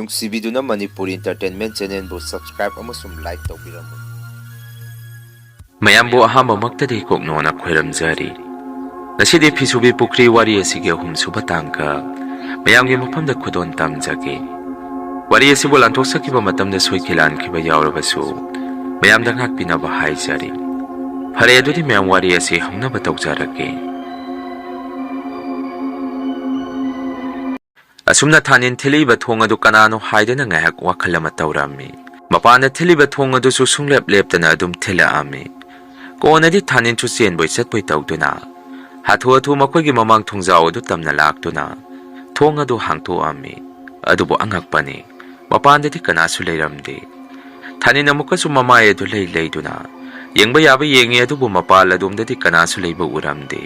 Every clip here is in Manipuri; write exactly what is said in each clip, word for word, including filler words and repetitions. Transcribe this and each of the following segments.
ꯅꯨꯡꯁꯤꯕꯤꯗꯨꯅ ꯃꯅꯤꯄꯨꯔꯤ Entertainment Channelꯕꯨ subscribe ꯑꯃꯁꯨꯡ like ꯇꯧꯕꯤꯔꯝꯃꯨ꯫ ꯃꯌꯥꯝꯕꯨ ꯑꯍꯥꯟꯕꯃꯛꯇꯗꯤ ꯀꯣꯛꯅꯣꯅ ꯈꯣꯏꯔꯝꯖꯔꯤ꯫ ꯉꯁꯤꯗꯤ ꯐꯤꯁꯨꯕꯤ ꯄꯨꯈ꯭ꯔꯤ ꯋꯥꯔꯤ ꯑꯁꯤꯒꯤ ꯑꯍꯨꯝꯁꯨꯕ ꯇꯥꯡꯀꯛ ꯃꯌꯥꯝꯒꯤ ꯃꯐꯝꯗ ꯈꯨꯗꯣꯜ ꯇꯝꯖꯒꯦ꯫ ꯋꯥꯔꯤ ꯑꯁꯤꯕꯨ ꯂꯥꯟꯊꯣꯛꯆꯈꯤꯕ ꯃꯇꯝꯗ ꯁꯣꯏꯈꯤ ꯂꯥꯟꯈꯤꯕ ꯌꯥꯎꯔꯕꯁꯨ ꯃꯌꯥꯝꯗ ꯉꯥꯛꯄꯤꯅꯕ ꯍꯥꯏꯖꯔꯤ꯫ ꯐꯔꯦ, ꯑꯗꯨꯗꯤ ꯃꯌꯥꯝ ꯋꯥꯔꯤ ꯑꯁꯤ ꯍꯧꯅꯕ ꯇꯧꯖꯔꯛꯀꯦ꯫ ꯑꯁꯨꯝꯅ ꯊꯥꯅꯤꯟ ꯊꯤꯜꯂꯛꯏꯕ ꯊꯣꯡ ꯑꯗꯨ ꯀꯅꯥꯅꯣ ꯍꯥꯏꯗꯨꯅ ꯉꯥꯏꯍꯥꯛ ꯋꯥꯈꯜ ꯑꯃ ꯇꯧꯔꯝꯃꯤ꯫ ꯃꯄꯥꯟꯗ ꯊꯤꯜꯂꯤꯕ ꯊꯣꯡ ꯑꯗꯨꯁꯨ ꯁꯨꯡꯂꯦꯞ ꯂꯦꯞꯇꯅ ꯑꯗꯨꯝ ꯊꯤꯜꯂꯛꯑꯝꯃꯤ꯫ ꯀꯣꯟꯅꯗꯤ ꯊꯥꯅꯤꯟꯁꯨ ꯆꯦꯟꯕꯣꯏ ꯆꯠꯄꯣꯏ ꯇꯧꯗꯨꯅ ꯍꯥꯊꯨ ꯍꯥꯊꯨ ꯃꯈꯣꯏꯒꯤ ꯃꯃꯥꯡ ꯊꯣꯡꯖꯥꯎ ꯑꯗꯨ ꯇꯝꯅ ꯂꯥꯛꯇꯨꯅ ꯊꯣꯡ ꯑꯗꯨ ꯍꯥꯡꯇꯣꯛꯑꯝꯃꯤ꯫ ꯑꯗꯨꯕꯨ ꯑꯉꯛꯄꯅꯤ, ꯃꯄꯥꯟꯗꯗꯤ ꯀꯅꯥꯁꯨ ꯂꯩꯔꯝꯗꯦ꯫ ꯊꯥꯅꯤꯟ ꯑꯃꯨꯛꯀꯁꯨ ꯃꯃꯥꯏ ꯑꯗꯨ ꯂꯩ ꯂꯩꯗꯨꯅ ꯌꯦꯡꯕ ꯌꯥꯕ ꯌꯦꯡꯉꯤ, ꯑꯗꯨꯕꯨ ꯃꯄꯥꯜ ꯑꯗꯣꯝꯗꯗꯤ ꯀꯅꯥꯁꯨ ꯂꯩꯕ ꯎꯔꯝꯗꯦ꯫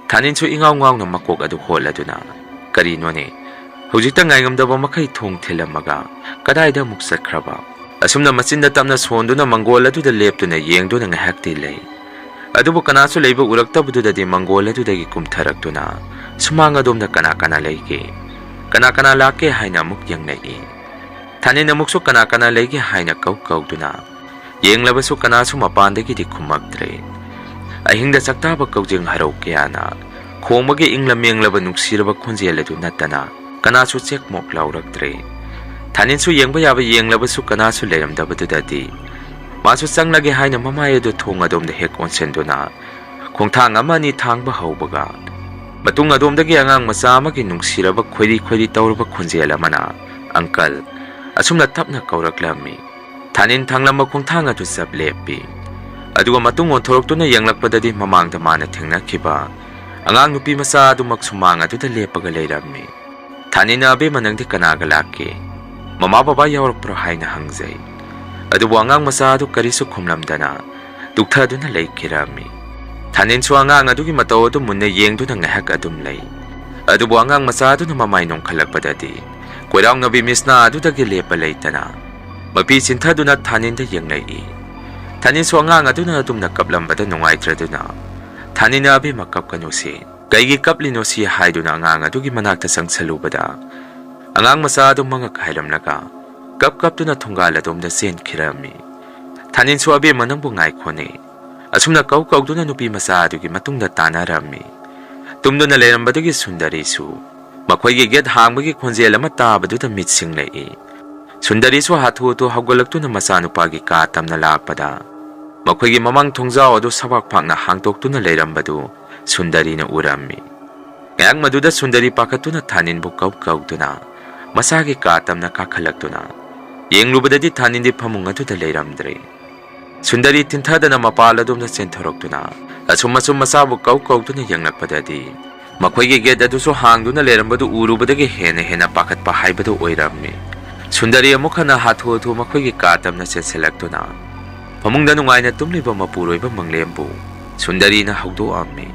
ꯊꯥꯅꯤꯟꯁꯨ ꯏꯉꯥꯎ ꯉꯥꯎꯅ ꯃꯀꯣꯛ ꯑꯗꯨ ꯍꯣꯠꯂꯗꯨꯅ, "ꯀꯔꯤꯅꯣꯅꯦ? ꯍꯧꯖꯤꯛꯇ ꯉꯥꯏꯉꯝꯗꯕ ꯃꯈꯩ ꯊꯣꯡ ꯊꯤꯜꯂꯝꯃꯒ ꯀꯗꯥꯏꯗ ꯑꯃꯨꯛ ꯆꯠꯈ꯭ꯔꯕ?" ꯑꯁꯨꯝꯅ ꯃꯆꯤꯟꯗ ꯇꯞꯅ ꯁꯣꯟꯗꯨꯅ ꯃꯪꯒꯣꯜ ꯑꯗꯨꯗ ꯂꯦꯞꯇꯨꯅ ꯌꯦꯡꯗꯨꯅ ꯉꯥꯏꯍꯥꯛꯇꯤ ꯂꯩ꯫ ꯑꯗꯨꯕꯨ ꯀꯅꯥꯁꯨ ꯂꯩꯕ ꯎꯔꯛꯇꯕꯗꯨꯗꯗꯤ ꯃꯪꯒꯣꯜ ꯑꯗꯨꯗꯒꯤ ꯀꯨꯝꯊꯔꯛꯇꯨꯅ ꯁꯨꯃꯥꯡ ꯑꯗꯣꯝꯗ ꯀꯅꯥ ꯀꯅꯥ ꯂꯩꯒꯦ, ꯀꯅꯥ ꯀꯅꯥ ꯂꯥꯛꯀꯦ ꯍꯥꯏꯅ ꯑꯃꯨꯛ ꯌꯦꯡꯂꯛꯏ꯫ ꯊꯥꯅꯤꯟ ꯑꯃꯨꯛꯁꯨ ꯀꯅꯥ ꯀꯅꯥ ꯂꯩꯒꯦ ꯍꯥꯏꯅ ꯀꯧ ꯀꯧꯗꯨꯅ ꯌꯦꯡꯂꯕꯁꯨ ꯀꯅꯥꯁꯨ ꯃꯄꯥꯟꯗꯒꯤꯗꯤ ꯈꯨꯝꯃꯛꯇ꯭ꯔꯦ꯫ ꯑꯍꯤꯡꯗ ꯆꯥꯛꯇꯥꯕ ꯀꯧꯖꯦꯡ ꯍꯔꯥꯎ ꯀꯌꯥꯅ ꯈꯣꯡꯕꯒꯤ ꯏꯪꯂ ꯃꯦꯡꯂꯕ ꯅꯨꯡꯁꯤꯔꯕ ꯈꯣꯟꯖꯦꯜ ꯑꯗꯨ ꯅꯠꯇꯅ ꯀꯅꯥꯁꯨ ꯆꯦꯛꯃꯣꯛ ꯂꯥꯎꯔꯛꯇ꯭ꯔꯦ꯫ ꯊꯥꯅꯤꯟꯁꯨ ꯌꯦꯡꯕ ꯌꯥꯕ ꯌꯦꯡꯂꯕꯁꯨ ꯀꯅꯥꯁꯨ ꯂꯩꯔꯝꯗꯕꯗꯨꯗꯗꯤ ꯃꯥꯁꯨ ꯆꯪꯂꯒꯦ ꯍꯥꯏꯅ ꯃꯃꯥꯏ ꯑꯗꯨ ꯊꯣꯡ ꯑꯗꯣꯝꯗ ꯍꯦꯛ ꯑꯣꯟꯁꯤꯟꯗꯨꯅ ꯈꯣꯡꯊꯥꯡ ꯑꯃ ꯑꯅꯤ ꯊꯥꯡꯕ ꯍꯧꯕꯒ ꯃꯇꯨꯡ ꯑꯗꯣꯝꯗꯒꯤ ꯑꯉꯥꯡ ꯃꯆꯥ ꯑꯃꯒꯤ ꯅꯨꯡꯁꯤꯔꯕ ꯈꯣꯏꯔꯤ ꯈꯣꯏꯔꯤ ꯇꯧꯔꯕ ꯈꯣꯟꯖꯦꯜ ꯑꯃꯅ, "ꯑꯪꯀꯜ," ꯑꯁꯨꯝꯅ ꯇꯞꯅ ꯀꯧꯔꯛꯂꯝꯃꯤ꯫ ꯊꯥꯅꯤꯟ ꯊꯥꯡꯂꯝꯕ ꯈꯣꯡꯊꯥꯡ ꯑꯗꯨ ꯆꯞ ꯂꯦꯞꯄꯤ꯫ ꯑꯗꯨꯒ ꯃꯇꯨꯡ ꯑꯣꯟꯊꯣꯔꯛꯇꯨꯅ ꯌꯦꯡꯂꯛꯄꯗꯗꯤ ꯃꯃꯥꯡꯗ ꯃꯥꯅ ꯊꯦꯡꯅꯈꯤꯕ ꯑꯉꯥꯡ ꯅꯨꯄꯤ ꯃꯆꯥ ꯑꯗꯨꯃꯛ ꯁꯨꯃꯥꯡ ꯑꯗꯨꯗ ꯂꯦꯞꯄꯒ ꯂꯩꯔꯝꯃꯤ꯫ ꯊꯥꯅꯤꯟꯅ, "ꯑꯕꯦꯝꯃ, ꯅꯪꯗꯤ ꯀꯅꯥꯒ ꯂꯥꯛꯀꯦ? ꯃꯃꯥ ꯕꯕꯥ ꯌꯥꯎꯔꯛꯄ꯭ꯔꯣ?" ꯍꯥꯏꯅ ꯍꯪꯖꯩ꯫ ꯑꯗꯨꯕꯨ ꯑꯉꯥꯡ ꯃꯆꯥ ꯑꯗꯨ ꯀꯔꯤꯁꯨ ꯈꯨꯝꯂꯝꯗꯅ ꯇꯨꯛꯊꯗꯨꯅ ꯂꯩꯈꯤꯔꯝꯃꯤ꯫ ꯊꯥꯅꯤꯟꯁꯨ ꯑꯉꯥꯡ ꯑꯗꯨꯒꯤ ꯃꯇꯧ ꯑꯗꯨ ꯃꯨꯟꯅ ꯌꯦꯡꯗꯨꯅ ꯉꯥꯏꯍꯥꯛ ꯑꯗꯨꯝ ꯂꯩ꯫ ꯑꯗꯨꯕꯨ ꯑꯉꯥꯡ ꯃꯆꯥ ꯑꯗꯨꯅ ꯃꯃꯥꯏ ꯅꯣꯡꯈꯠꯂꯛꯄꯗꯗꯤ ꯀꯣꯏꯔꯥꯎꯅꯕꯤ ꯃꯤꯁꯅꯥ ꯑꯗꯨꯗꯒꯤ ꯂꯦꯞꯄ ꯂꯩꯇꯅ ꯃꯄꯤ ꯆꯤꯟꯊꯗꯨꯅ ꯊꯥꯅꯤꯟꯗ ꯌꯦꯡꯂꯛꯏ꯫ ꯊꯥꯅꯤꯟꯁꯨ ꯑꯉꯥꯡ ꯑꯗꯨꯅ ꯑꯗꯨꯝꯅ ꯀꯞꯂꯝꯕꯗ ꯅꯨꯡꯉꯥꯏꯇ꯭ꯔꯗꯨꯅ, "ꯊꯥꯅꯤꯟꯅ, ꯑꯕꯦꯝꯃ, ꯀꯞꯀꯅꯨꯁꯤ, ꯀꯩꯒꯤ ꯀꯞꯂꯤꯅꯣꯁꯤ?" ꯍꯥꯏꯗꯨꯅ ꯑꯉꯥꯡ ꯑꯗꯨꯒꯤ ꯃꯅꯥꯛꯇ ꯆꯪꯁꯜꯂꯨꯕꯗ, ꯑꯉꯥꯡ ꯃꯆꯥ ꯑꯗꯨ ꯃꯉꯛ ꯍꯥꯏꯔꯝꯂꯒ ꯀꯞ ꯀꯞꯇꯨꯅ ꯊꯣꯡꯒꯥꯜ ꯑꯗꯣꯝꯗ ꯆꯦꯟꯈꯤꯔꯝꯃꯤ꯫ ꯊꯥꯅꯤꯟꯁꯨ "ꯑꯕꯦꯝꯃ, ꯅꯪꯕꯨ ꯉꯥꯏꯈꯣꯅꯦ" ꯑꯁꯨꯝꯅ ꯀꯧ ꯀꯧꯗꯨꯅ ꯅꯨꯄꯤ ꯃꯆꯥ ꯑꯗꯨꯒꯤ ꯃꯇꯨꯡꯗ ꯇꯥꯟꯅꯔꯝꯃꯤ꯫ ꯇꯨꯝꯗꯨꯅ ꯂꯩꯔꯝꯕꯗꯨꯒꯤ ꯁꯨꯟꯗꯔꯤꯁꯨ ꯃꯈꯣꯏꯒꯤ ꯒꯦꯠ ꯍꯥꯡꯕꯒꯤ ꯈꯣꯟꯖꯦꯜ ꯑꯃ ꯇꯥꯕꯗꯨꯗ ꯃꯤꯠ ꯁꯤꯡꯂꯛꯏ꯫ ꯁꯨꯟꯗꯔꯤꯁꯨ ꯍꯥꯊꯨ ꯍꯥꯊꯨ ꯍꯧꯒꯠꯂꯛꯇꯨꯅ ꯃꯆꯥꯅꯨꯄꯥꯒꯤ ꯀꯥ ꯇꯝꯅ ꯂꯥꯛꯄꯗ, ꯃꯈꯣꯏꯒꯤ ꯃꯃꯥꯡ ꯊꯣꯡꯖꯥꯎ ꯑꯗꯨ ꯁꯕꯥꯛ ꯐꯥꯛꯅ ꯍꯥꯡꯗꯣꯛꯇꯨꯅ ꯂꯩꯔꯝꯕꯗꯨ ꯁꯨꯟꯗꯔꯤꯅ ꯎꯔꯝꯃꯤ꯫ ꯉꯥꯏꯍꯥꯛ ꯃꯗꯨꯗ ꯁꯨꯟꯗꯔꯤ ꯄꯥꯈꯠꯇꯨꯅ ꯊꯥꯅꯤꯟꯕꯨ ꯀꯧ ꯀꯧꯗꯨꯅ ꯃꯁꯥꯒꯤ ꯀꯥ ꯇꯝꯅ ꯀꯥꯈꯠꯂꯛꯇꯨꯅ ꯌꯦꯡꯂꯨꯕꯗꯗꯤ ꯊꯥꯅꯤꯟꯗꯤ ꯐꯃꯨꯡ ꯑꯗꯨꯗ ꯂꯩꯔꯝꯗ꯭ꯔꯦ꯫ ꯁꯨꯟꯗꯔꯤ ꯊꯤꯟꯊꯗꯅ ꯃꯄꯥꯜ ꯑꯗꯣꯝꯗ ꯆꯦꯟꯊꯣꯔꯛꯇꯨꯅ ꯑꯁꯨꯝ ꯑꯁꯨꯝ ꯃꯆꯥꯕꯨ ꯀꯧ ꯀꯧꯗꯨꯅ ꯌꯦꯡꯂꯛꯄꯗꯗꯤ, ꯃꯈꯣꯏꯒꯤ ꯒꯦꯠ ꯑꯗꯨꯁꯨ ꯍꯥꯡꯗꯨꯅ ꯂꯩꯔꯝꯕꯗꯨ ꯎꯔꯨꯕꯗꯒꯤ ꯍꯦꯟꯅ ꯍꯦꯟꯅ ꯄꯥꯈꯠꯄ ꯍꯥꯏꯕꯗꯨ ꯑꯣꯏꯔꯝꯃꯤ꯫ ꯁꯨꯟꯗꯔꯤ ꯑꯃꯨꯛ ꯍꯟꯅ ꯍꯥꯊꯨ ꯍꯥꯊꯨ ꯃꯈꯣꯏꯒꯤ ꯀꯥ ꯇꯝꯅ ꯆꯦꯟꯁꯤꯜꯂꯛꯇꯨꯅ ꯐꯃꯨꯡꯗ ꯅꯨꯡꯉꯥꯏꯅ ꯇꯨꯝꯂꯤꯕ ꯃꯄꯨꯔꯣꯏꯕ ꯃꯪꯂꯦꯝꯕꯨ ꯁꯨꯟꯗꯔꯤꯅ ꯍꯧꯗꯣꯛꯑꯝꯃꯤ꯫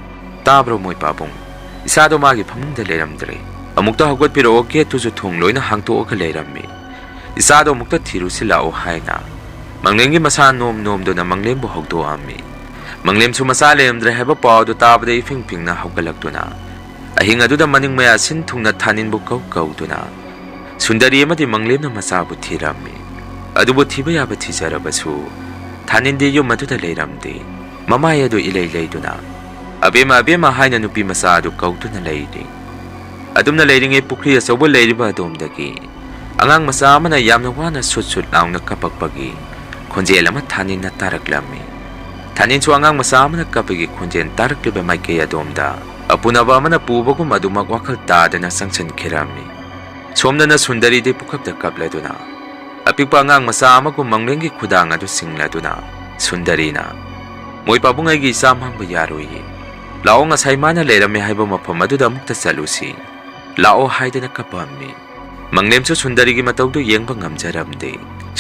"ꯇꯥꯕ꯭ꯔꯣ, ꯃꯣꯏ ꯄꯥꯕꯨꯡ? ꯏꯆꯥꯗꯣ ꯃꯥꯒꯤ ꯐꯃꯨꯡꯗ ꯂꯩꯔꯝꯗ꯭ꯔꯦ꯫ ꯑꯃꯨꯛꯇ ꯍꯧꯒꯠꯄꯤꯔꯛꯑꯣ, ꯒꯦꯠꯇꯨꯁꯨ ꯊꯣꯡ ꯂꯣꯏꯅ ꯍꯥꯡꯇꯣꯛꯑꯒ ꯂꯩꯔꯝꯃꯤ꯫ ꯏꯆꯥꯗꯣ ꯑꯃꯨꯛꯇ ꯊꯤꯔꯨꯁꯤ ꯂꯥꯛꯑꯣ" ꯍꯥꯏꯅ ꯃꯪꯂꯦꯝꯒꯤ ꯃꯁꯥ ꯅꯣꯝ ꯅꯣꯝꯗꯨꯅ ꯃꯪꯂꯦꯝꯕꯨ ꯍꯧꯗꯣꯛꯑꯝꯃꯤ꯫ ꯃꯪꯂꯦꯝꯁꯨ ꯃꯆꯥ ꯂꯩꯔꯝꯗ꯭ꯔꯦ ꯍꯥꯏꯕ ꯄꯥꯎ ꯑꯗꯨ ꯇꯥꯕꯗ ꯏꯐꯤꯡ ꯐꯤꯡꯅ ꯍꯧꯒꯠꯂꯛꯇꯨꯅ ꯑꯍꯤꯡ ꯑꯗꯨꯗ ꯃꯅꯤꯡ ꯃꯌꯥ ꯁꯤꯟ ꯊꯨꯡꯅ ꯊꯥꯅꯤꯟꯕꯨ ꯀꯧ ꯀꯧꯗꯨꯅ ꯁꯨꯟꯗꯔꯤ ꯑꯃꯗꯤ ꯃꯪꯂꯦꯝꯅ ꯃꯆꯥꯕꯨ ꯊꯤꯔꯝꯃꯤ꯫ ꯑꯗꯨꯕꯨ ꯊꯤꯕ ꯌꯥꯕ ꯊꯤꯖꯔꯕꯁꯨ ꯊꯥꯅꯤꯟꯗꯤ ꯌꯨꯝ ꯑꯗꯨꯗ ꯂꯩꯔꯝꯗꯦ꯫ ꯃꯃꯥꯏ ꯑꯗꯨ ꯏꯂꯩ ꯂꯩꯗꯨꯅ "ꯑꯕꯦꯝꯃ, ꯑꯕꯦꯝꯃ" ꯍꯥꯏꯅ ꯅꯨꯄꯤ ꯃꯆꯥ ꯑꯗꯨ ꯀꯧꯗꯨꯅ ꯂꯩꯔꯤ꯫ ꯑꯗꯨꯝꯅ ꯂꯩꯔꯤꯉꯩ ꯄꯨꯈ꯭ꯔꯤ ꯑꯆꯧꯕ ꯂꯩꯔꯤꯕ ꯑꯗꯣꯝꯗꯒꯤ ꯑꯉꯥꯡ ꯃꯆꯥ ꯑꯃꯅ ꯌꯥꯝꯅ ꯋꯥꯅ ꯁꯨꯠ ꯁꯨꯠ ꯂꯥꯎꯅ ꯀꯞꯄꯛꯄꯒꯤ ꯈꯣꯟꯖꯦꯜ ꯑꯃ ꯊꯥꯅꯤꯟꯅ ꯇꯥꯔꯛꯂꯝꯃꯤ꯫ ꯊꯥꯅꯤꯟꯁꯨ ꯑꯉꯥꯡ ꯃꯆꯥ ꯑꯃꯅ ꯀꯞꯄꯒꯤ ꯈꯣꯟꯖꯦꯜ ꯇꯥꯔꯛꯂꯤꯕ ꯃꯥꯏꯀꯩ ꯑꯗꯣꯝꯗ ꯑꯄꯨꯅꯕ ꯑꯃꯅ ꯄꯨꯕꯒꯨꯝ ꯑꯗꯨꯃꯛ ꯋꯥꯈꯜ ꯇꯥꯗꯅ ꯆꯪꯁꯤꯟꯈꯤꯔꯝꯃꯤ꯫ ꯁꯣꯝꯗꯅ ꯁꯨꯟꯗꯔꯤꯗꯤ ꯄꯨꯈꯞꯇ ꯀꯞꯂꯗꯨꯅ ꯑꯄꯤꯛꯄ ꯑꯉꯥꯡ ꯃꯆꯥ ꯑꯃꯒꯨꯝ ꯃꯪꯂꯦꯝꯒꯤ ꯈꯨꯗꯥꯡ ꯑꯗꯨ ꯆꯤꯡꯂꯗꯨꯅ ꯁꯨꯟꯗꯔꯤꯅ, "ꯃꯣꯏ ꯄꯥꯕꯨꯡ, ꯑꯩꯒꯤ ꯏꯆꯥ ꯃꯥꯡꯕ ꯌꯥꯔꯣꯏꯌꯦ꯫ ꯂꯥꯛꯑꯣ, ꯉꯁꯥꯏ ꯃꯥꯅ ꯂꯩꯔꯝꯃꯦ ꯍꯥꯏꯕ ꯃꯐꯝ ꯑꯗꯨꯗ ꯑꯃꯨꯛꯇ ꯆꯠꯂꯨꯁꯤ꯫ ꯂꯥꯛꯑꯣ" ꯍꯥꯏꯗꯅ ꯀꯞꯄꯝꯃꯤ꯫ ꯃꯪꯂꯦꯝꯁꯨ ꯁꯨꯟꯗꯔꯤꯒꯤ ꯃꯇꯧꯗꯨ ꯌꯦꯡꯕ ꯉꯝꯖꯔꯝꯗꯦ꯫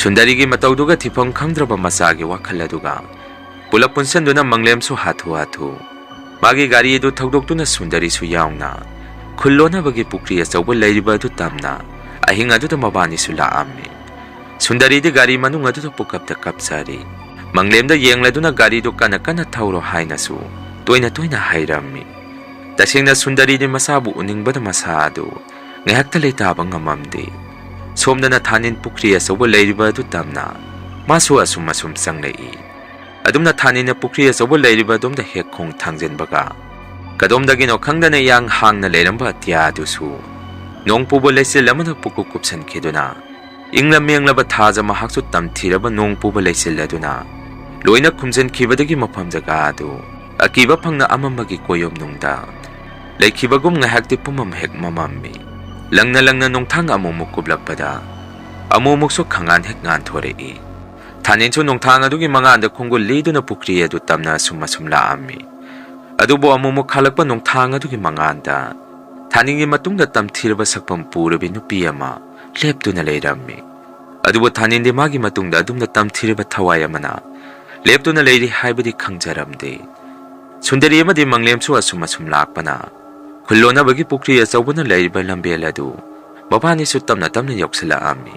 ꯁꯨꯟꯗꯔꯤꯒꯤ ꯃꯇꯧꯗꯨꯒ ꯊꯤꯐꯝ ꯈꯪꯗ꯭ꯔꯕ ꯃꯆꯥꯒꯤ ꯋꯥꯈꯜ ꯑꯗꯨꯒ ꯄꯨꯂꯞ ꯄꯨꯟꯁꯤꯟꯗꯨꯅ ꯃꯪꯂꯦꯝꯁꯨ ꯍꯥꯊꯨ ꯍꯥꯊꯨ ꯃꯥꯒꯤ ꯒꯥꯔꯤ ꯑꯗꯨ ꯊꯧꯗꯣꯛꯇꯨꯅ ꯁꯨꯟꯗꯔꯤꯁꯨ ꯌꯥꯎꯅ ꯈꯨꯜ ꯂꯣꯟꯅꯕꯒꯤ ꯄꯨꯈ꯭ꯔꯤ ꯑꯆꯧꯕ ꯂꯩꯔꯤꯕ ꯑꯗꯨ ꯇꯝꯅ ꯑꯍꯤꯡ ꯑꯗꯨꯗ ꯃꯕꯥꯅꯤꯁꯨ ꯂꯥꯛꯑꯝꯃꯤ꯫ ꯁꯨꯟꯗꯔꯤꯗꯤ ꯒꯥꯔꯤ ꯃꯅꯨꯡ ꯑꯗꯨꯗ ꯄꯨꯀꯞꯇ ꯀꯞꯆꯔꯤ꯫ ꯃꯪꯂꯦꯝꯗ ꯌꯦꯡꯂꯗꯨꯅ ꯒꯥꯔꯤꯗꯨ ꯀꯟꯅ ꯀꯟꯅ ꯊꯧꯔꯣ ꯍꯥꯏꯅꯁꯨ ꯇꯣꯏꯅ ꯇꯣꯏꯅ ꯍꯥꯏꯔꯝꯃꯤ꯫ ꯇꯁꯦꯡꯅ ꯁꯨꯟꯗꯔꯤꯗꯤ ꯃꯁꯥꯕꯨ ꯎꯅꯤꯡꯕꯅ ꯃꯁꯥ ꯑꯗꯨ ꯉꯥꯏꯍꯥꯛꯇ ꯂꯩꯇꯥꯕ ꯉꯝꯃꯝꯗꯦ꯫ ꯁꯣꯝꯗꯅ ꯊꯥꯅꯤꯟ ꯄꯨꯈ꯭ꯔꯤ ꯑꯆꯧꯕ ꯂꯩꯔꯤꯕ ꯑꯗꯨ ꯇꯝꯅ ꯃꯥꯁꯨ ꯑꯁꯨꯝ ꯑꯁꯨꯝ ꯆꯪꯂꯛꯏ꯫ ꯑꯗꯨꯝꯅ ꯊꯥꯅꯤꯟꯅ ꯄꯨꯈ꯭ꯔꯤ ꯑꯆꯧꯕ ꯂꯩꯔꯤꯕ ꯑꯗꯣꯝꯗ ꯍꯦꯛ ꯈꯣꯡ ꯊꯥꯡꯖꯤꯟꯕꯒ, ꯀꯗꯣꯝꯗꯒꯤꯅꯣ ꯈꯪꯗꯅ ꯏꯌꯥꯡ ꯍꯥꯡꯅ ꯂꯩꯔꯝꯕ ꯑꯇꯤꯌꯥ ꯑꯗꯨꯁꯨ ꯅꯣꯡ ꯄꯨꯕ ꯂꯩꯆꯤꯜ ꯑꯃꯅ ꯄꯨꯀꯨꯞ ꯀꯨꯞꯁꯟꯈꯤꯗꯨꯅ, ꯏꯪꯂ ꯃꯦꯡꯂꯕ ꯊꯥꯖ ꯃꯍꯥꯛꯁꯨ ꯇꯝꯊꯤꯔꯕ ꯅꯣꯡ ꯄꯨꯕ ꯂꯩꯆꯤꯜ ꯑꯗꯨꯅ ꯂꯣꯏꯅ ꯈꯨꯝꯖꯤꯟꯈꯤꯕꯗꯒꯤ ꯃꯐꯝ ꯖꯒꯥ ꯑꯗꯨ ꯑꯀꯤꯕ ꯐꯪꯅ ꯑꯃꯝꯕꯒꯤ ꯀꯣꯌꯣꯝꯅꯨꯡꯗ ꯂꯩꯈꯤꯕꯒꯨꯝ ꯉꯥꯏꯍꯥꯛꯇꯤ ꯄꯨꯝꯃꯝ ꯍꯦꯛ ꯃꯝꯃꯝꯃꯤ꯫ ꯂꯪꯅ ꯂꯪꯅ ꯅꯣꯡꯊꯥꯡ ꯑꯃꯨꯛꯃꯨꯛ ꯀꯨꯞꯂꯛꯄꯗ ꯑꯃꯨꯛꯃꯨꯛꯁꯨ ꯈꯪꯉꯥꯟ ꯍꯦꯛ ꯉꯥꯟꯊꯣꯔꯛꯏ꯫ ꯊꯥꯅꯤꯟꯁꯨ ꯅꯣꯡꯊꯥꯡ ꯑꯗꯨꯒꯤ ꯃꯉꯥꯟꯗ ꯈꯣꯡꯒꯨꯜ ꯂꯤꯗꯨꯅ ꯄꯨꯈ꯭ꯔꯤ ꯑꯗꯨ ꯇꯝꯅ ꯑꯁꯨꯝ ꯑꯁꯨꯝ ꯂꯥꯛꯑꯝꯃꯤ꯫ ꯑꯗꯨꯕꯨ ꯑꯃꯨꯛꯃꯨꯛ ꯈꯥꯂꯛꯄ ꯅꯣꯡꯊꯥꯡ ꯑꯗꯨꯒꯤ ꯃꯉꯥꯟꯗ ꯊꯥꯅꯤꯟꯒꯤ ꯃꯇꯨꯡꯗ ꯇꯝꯊꯤꯔꯕ ꯁꯛꯐꯝ ꯄꯨꯔꯕꯤ ꯅꯨꯄꯤ ꯑꯃ ꯂꯦꯞꯇꯨꯅ ꯂꯩꯔꯝꯃꯤ꯫ ꯑꯗꯨꯕꯨ ꯊꯥꯅꯤꯟꯗꯤ ꯃꯥꯒꯤ ꯃꯇꯨꯡꯗ ꯑꯗꯨꯝꯅ ꯇꯝꯊꯤꯔꯕ ꯊꯋꯥꯏ ꯑꯃꯅ ꯂꯦꯞꯇꯨꯅ ꯂꯩꯔꯤ ꯍꯥꯏꯕꯗꯤ ꯈꯪꯖꯔꯝꯗꯦ꯫ ꯁꯨꯟꯗꯔꯤ ꯑꯃꯗꯤ ꯃꯪꯂꯦꯝꯁꯨ ꯑꯁꯨꯝ ꯑꯁꯨꯝ ꯂꯥꯛꯄꯅ ꯈꯨꯜꯂꯣꯟꯅꯕꯒꯤ ꯄꯨꯈ꯭ꯔꯤ ꯑꯆꯧꯕꯅ ꯂꯩꯔꯤꯕ ꯂꯝꯕꯦꯜ ꯑꯗꯨ ꯃꯕꯥꯅꯤꯁꯨ ꯇꯞꯅ ꯇꯞꯅ ꯌꯧꯁꯤꯜꯂꯛꯑꯝꯃꯤ꯫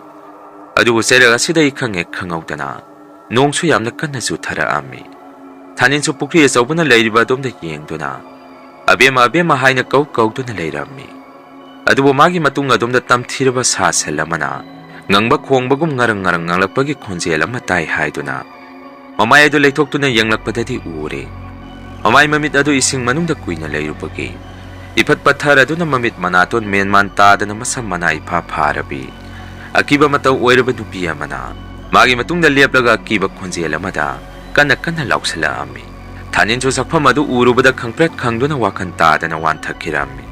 ꯑꯗꯨꯕꯨ ꯆꯩꯔꯛ ꯑꯁꯤꯗ ꯏꯈꯪ ꯍꯦꯛ ꯈꯪꯍꯧꯗꯅ ꯅꯣꯡꯁꯨ ꯌꯥꯝꯅ ꯀꯟꯅ ꯆꯨꯊꯔꯛꯑꯝꯃꯤ꯫ ꯊꯥꯅꯤꯟꯁꯨ ꯄꯨꯈ꯭ꯔꯤ ꯑꯆꯧꯕꯅ ꯂꯩꯔꯤꯕ ꯑꯗꯣꯝꯗ ꯌꯦꯡꯗꯨꯅ "ꯑꯕꯦꯝꯃ, ꯑꯕꯦꯝꯃ" ꯍꯥꯏꯅ ꯀꯧ ꯀꯧꯗꯨꯅ ꯂꯩꯔꯝꯃꯤ꯫ ꯑꯗꯨꯕꯨ ꯃꯥꯒꯤ ꯃꯇꯨꯡ ꯑꯗꯣꯝꯗ ꯇꯝꯊꯤꯔꯕ ꯁꯥ ꯁꯟ ꯑꯃꯅ ꯉꯪꯕ ꯈꯣꯡꯕꯒꯨꯝ ꯉꯔꯪ ꯉꯔꯪ ꯉꯪꯂꯛꯄꯒꯤ ꯈꯣꯟꯖꯦꯜ ꯑꯃ ꯇꯥꯏ ꯍꯥꯏꯗꯨꯅ ꯃꯃꯥꯏ ꯑꯗꯨ ꯂꯩꯊꯣꯛꯇꯨꯅ ꯌꯦꯡꯂꯛꯄꯗꯗꯤ ꯎꯔꯦ꯫ ꯃꯃꯥꯏ ꯃꯃꯤꯠ ꯑꯗꯨ ꯏꯁꯤꯡ ꯃꯅꯨꯡꯗ ꯀꯨꯏꯅ ꯂꯩꯔꯨꯕꯒꯤ ꯏꯐꯠ ꯄꯠꯊꯔꯗꯨꯅ ꯃꯃꯤꯠ ꯃꯅꯥꯇꯣꯟ ꯃꯦꯟꯃꯥꯟ ꯇꯥꯗꯅ ꯃꯁꯝ ꯃꯅꯥ ꯏꯐꯥ ꯐꯥꯔꯕꯤ ꯑꯀꯤꯕ ꯃꯇꯧ ꯑꯣꯏꯔꯕ ꯅꯨꯄꯤ ꯑꯃꯅ ꯃꯥꯒꯤ ꯃꯇꯨꯡꯗ ꯂꯦꯞꯂꯒ ꯑꯀꯤꯕ ꯈꯣꯟꯖꯦꯜ ꯑꯃꯗ ꯀꯟꯅ ꯀꯟꯅ ꯂꯥꯎꯁꯤꯜꯂꯛꯑꯝꯃꯤ꯫ ꯊꯥꯅꯤꯟꯁꯨ ꯁꯛꯐꯝ ꯑꯗꯨ ꯎꯔꯨꯕꯗ ꯈꯪꯄ꯭ꯔꯦꯛ ꯈꯪꯗꯨꯅ ꯋꯥꯈꯜ ꯇꯥꯗꯅ ꯋꯥꯟꯊꯈꯤꯔꯝꯃꯤ꯫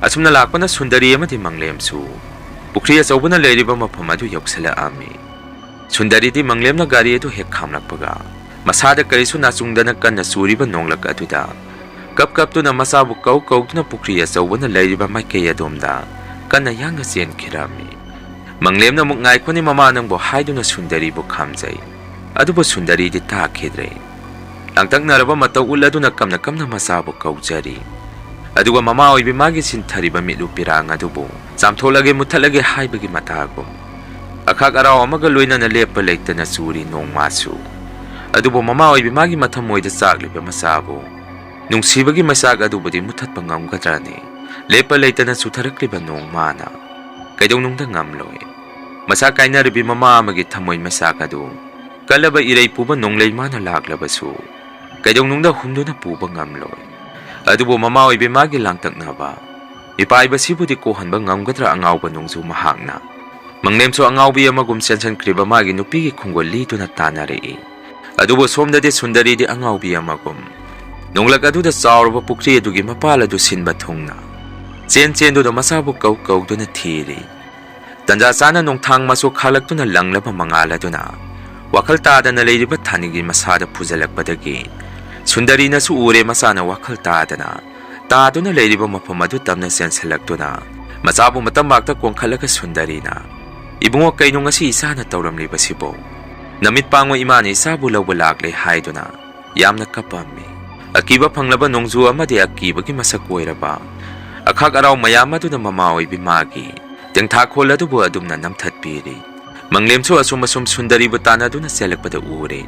ꯑꯁꯨꯝꯅ ꯂꯥꯛꯄꯅ ꯁꯨꯟꯗꯔꯤ ꯑꯃꯗꯤ ꯃꯪꯂꯦꯝꯁꯨ ꯄꯨꯈ꯭ꯔꯤ ꯑꯆꯧꯕꯅ ꯂꯩꯔꯤꯕ ꯃꯐꯝ ꯑꯗꯨ ꯌꯧꯁꯤꯜꯂꯛꯑꯝꯃꯤ꯫ ꯁꯨꯟꯗꯔꯤꯗꯤ ꯃꯪꯂꯦꯝꯅ ꯒꯥꯔꯤ ꯑꯗꯨ ꯍꯦꯛ ꯈꯥꯝꯂꯛꯄꯒ ꯃꯁꯥꯗ ꯀꯔꯤꯁꯨ ꯅꯥꯆꯨꯡꯗꯅ ꯀꯟꯅ ꯆꯨꯔꯤꯕ ꯅꯣꯡꯂꯛ ꯑꯗꯨꯗ ꯀꯞ ꯀꯞꯇꯨꯅ ꯃꯆꯥꯕꯨ ꯀꯧ ꯀꯧꯗꯨꯅ ꯄꯨꯈ꯭ꯔꯤ ꯑꯆꯧꯕꯅ ꯂꯩꯔꯤꯕ ꯃꯥꯏꯀꯩ ꯑꯗꯣꯝꯗ ꯀꯟꯅ ꯌꯥꯡꯅ ꯆꯦꯟꯈꯤꯔꯝꯃꯤ꯫ ꯃꯪꯂꯦꯝꯅ ꯑꯃꯨꯛ "ꯉꯥꯏꯈꯣꯅꯦ ꯃꯃꯥ ꯅꯪꯕꯨ" ꯍꯥꯏꯗꯨꯅ ꯁꯨꯟꯗꯔꯤꯕꯨ ꯈꯥꯝꯖꯩ꯫ ꯑꯗꯨꯕꯨ ꯁꯨꯟꯗꯔꯤꯗꯤ ꯇꯥꯈꯤꯗ꯭ꯔꯦ꯫ ꯂꯥꯡꯇꯛꯅꯔꯕ ꯃꯇꯧ ꯎꯠꯂꯗꯨꯅ ꯀꯝꯅ ꯀꯝꯅ ꯃꯆꯥꯕꯨ ꯀꯧꯖꯔꯤ꯫ ꯑꯗꯨꯒ ꯃꯃꯥ ꯑꯣꯏꯕꯤ ꯃꯥꯒꯤ ꯁꯤꯟꯊꯔꯤꯕ ꯃꯤꯠꯂꯨ ꯄꯤꯔꯥꯡ ꯑꯗꯨꯕꯨ ꯆꯥꯝꯊꯣꯛꯂꯒꯦ, ꯃꯨꯠꯊꯠꯂꯒꯦ ꯍꯥꯏꯕꯒꯤ ꯃꯇꯥꯒꯨꯝ ꯑꯈꯥꯛ ꯑꯔꯥꯎ ꯑꯃꯒ ꯂꯣꯏꯅꯅ ꯂꯦꯞꯄ ꯂꯩꯇꯅ ꯆꯨꯔꯤ ꯅꯣꯡꯃꯁꯨ꯫ ꯑꯗꯨꯕꯨ ꯃꯃꯥ ꯑꯣꯏꯕꯤ ꯃꯥꯒꯤ ꯃꯊꯃꯣꯏꯗ ꯆꯥꯛꯂꯤꯕ ꯃꯆꯥꯕꯨ ꯅꯨꯡꯁꯤꯕꯒꯤ ꯃꯩꯆꯥꯛ ꯑꯗꯨꯕꯨꯗꯤ ꯃꯨꯠꯊꯠꯄ ꯉꯝꯒꯗ꯭ꯔꯅꯤ? ꯂꯦꯞꯄ ꯂꯩꯇꯅ ꯆꯨꯊꯔꯛꯂꯤꯕ ꯅꯣꯡ ꯃꯥꯅ ꯀꯩꯗꯧꯅꯨꯡꯗ ꯉꯝꯂꯣꯏ꯫ ꯃꯁꯥ ꯀꯥꯏꯅꯔꯕꯤ ꯃꯃꯥ ꯑꯃꯒꯤ ꯊꯃꯣꯏ ꯃꯩꯆꯥꯛ ꯑꯗꯨ ꯀꯜꯂꯕ ꯏꯔꯩ ꯄꯨꯕ ꯅꯣꯡꯂꯩ ꯃꯥꯅ ꯂꯥꯛꯂꯕꯁꯨ ꯀꯩꯗꯧꯅꯨꯡꯗ ꯍꯨꯝꯗꯨꯅ ꯄꯨꯕ ꯉꯝꯂꯣꯏ꯫ ꯑꯗꯨꯕꯨ ꯃꯃꯥ ꯑꯣꯏꯕꯤ ꯃꯥꯒꯤ ꯂꯥꯡꯇꯛꯅꯕ ꯃꯤꯄꯥꯏꯕꯁꯤꯕꯨꯗꯤ ꯀꯣꯛꯍꯟꯕ ꯉꯝꯒꯗ꯭ꯔꯥ ꯑꯉꯥꯎꯕ ꯅꯣꯡꯖꯨ ꯃꯍꯥꯛꯅ? ꯃꯪꯂꯦꯝꯁꯨ ꯑꯉꯥꯎꯕꯤ ꯑꯃꯒꯨꯝ ꯆꯦꯟꯁꯤꯟꯈ꯭ꯔꯤꯕ ꯃꯥꯒꯤ ꯅꯨꯄꯤꯒꯤ ꯈꯣꯡꯒꯨꯜ ꯂꯤꯗꯨꯅ ꯇꯥꯟꯅꯔꯛꯏ꯫ ꯑꯗꯨꯕꯨ ꯁꯣꯝꯗꯗꯤ ꯁꯨꯟꯗꯔꯤꯗꯤ ꯑꯉꯥꯎꯕꯤ ꯑꯃꯒꯨꯝ ꯅꯣꯡꯂꯛ ꯑꯗꯨꯗ ꯆꯥꯎꯔꯕ ꯄꯨꯈ꯭ꯔꯤ ꯑꯗꯨꯒꯤ ꯃꯄꯥꯜ ꯑꯗꯨ ꯁꯤꯟꯕ ꯊꯨꯡꯅ ꯆꯦꯟ ꯆꯦꯟꯗꯨꯅ ꯃꯆꯥꯕꯨ ꯀꯧ ꯀꯧꯗꯨꯅ ꯊꯤꯔꯤ꯫ ꯇꯟꯖꯥ ꯆꯥꯅ ꯅꯣꯡꯊꯥꯡ ꯃꯆꯨ ꯈꯥꯛꯂꯛꯇꯨꯅ ꯂꯪꯂꯕ ꯃꯉꯥꯜ ꯑꯗꯨꯅ ꯋꯥꯈꯜ ꯇꯥꯗꯅ ꯂꯩꯔꯤꯕ ꯊꯥꯅꯤꯒꯤ ꯃꯁꯥꯗ ꯐꯨꯖꯜꯂꯛꯄꯗꯒꯤ ꯁꯨꯟꯗꯔꯤꯅꯁꯨ ꯎꯔꯦ ꯃꯆꯥꯅ ꯋꯥꯈꯜ ꯇꯥꯗꯅ ꯇꯥꯗꯨꯅ ꯂꯩꯔꯤꯕ ꯃꯐꯝ ꯑꯗꯨ ꯇꯝꯅ ꯆꯦꯟꯁꯤꯜꯂꯛꯇꯨꯅ ꯃꯆꯥꯕꯨ ꯃꯇꯝꯕꯥꯛꯇ ꯀꯣꯟꯈꯠꯂꯒ ꯁꯨꯟꯗꯔꯤꯅ, "ꯏꯕꯨꯡꯉꯣ, ꯀꯩꯅꯣ ꯉꯁꯤ ꯏꯆꯥꯅ ꯇꯧꯔꯝꯂꯤꯕꯁꯤꯕꯣ? ꯅꯃꯤꯠ ꯄꯥꯡꯉꯨ, ꯏꯃꯥꯅ ꯏꯆꯥꯕꯨ ꯂꯧꯕ ꯂꯥꯛꯂꯦ" ꯍꯥꯏꯗꯨꯅ ꯌꯥꯝꯅ ꯀꯞꯄꯝꯃꯤ꯫ ꯑꯀꯤꯕ ꯐꯪꯂꯕ ꯅꯣꯡꯖꯨ ꯑꯃꯗꯤ ꯑꯀꯤꯕꯒꯤ ꯃꯁꯛ ꯑꯣꯏꯔꯕ ꯑꯈꯥꯛ ꯑꯔꯥꯎ ꯃꯌꯥꯝ ꯑꯗꯨꯅ ꯃꯃꯥ ꯑꯣꯏꯕꯤ ꯃꯥꯒꯤ ꯇꯦꯡꯊꯥꯈꯣꯜ ꯑꯗꯨꯕꯨ ꯑꯗꯨꯝꯅ ꯅꯝꯊꯠꯄꯤꯔꯤ꯫ ꯃꯪꯂꯦꯝꯁꯨ ꯑꯁꯨꯝ ꯑꯁꯨꯝ ꯁꯨꯟꯗꯔꯤꯕꯨ ꯇꯥꯟꯅꯗꯨꯅ ꯆꯦꯜꯂꯛꯄꯗ ꯎꯔꯦ꯫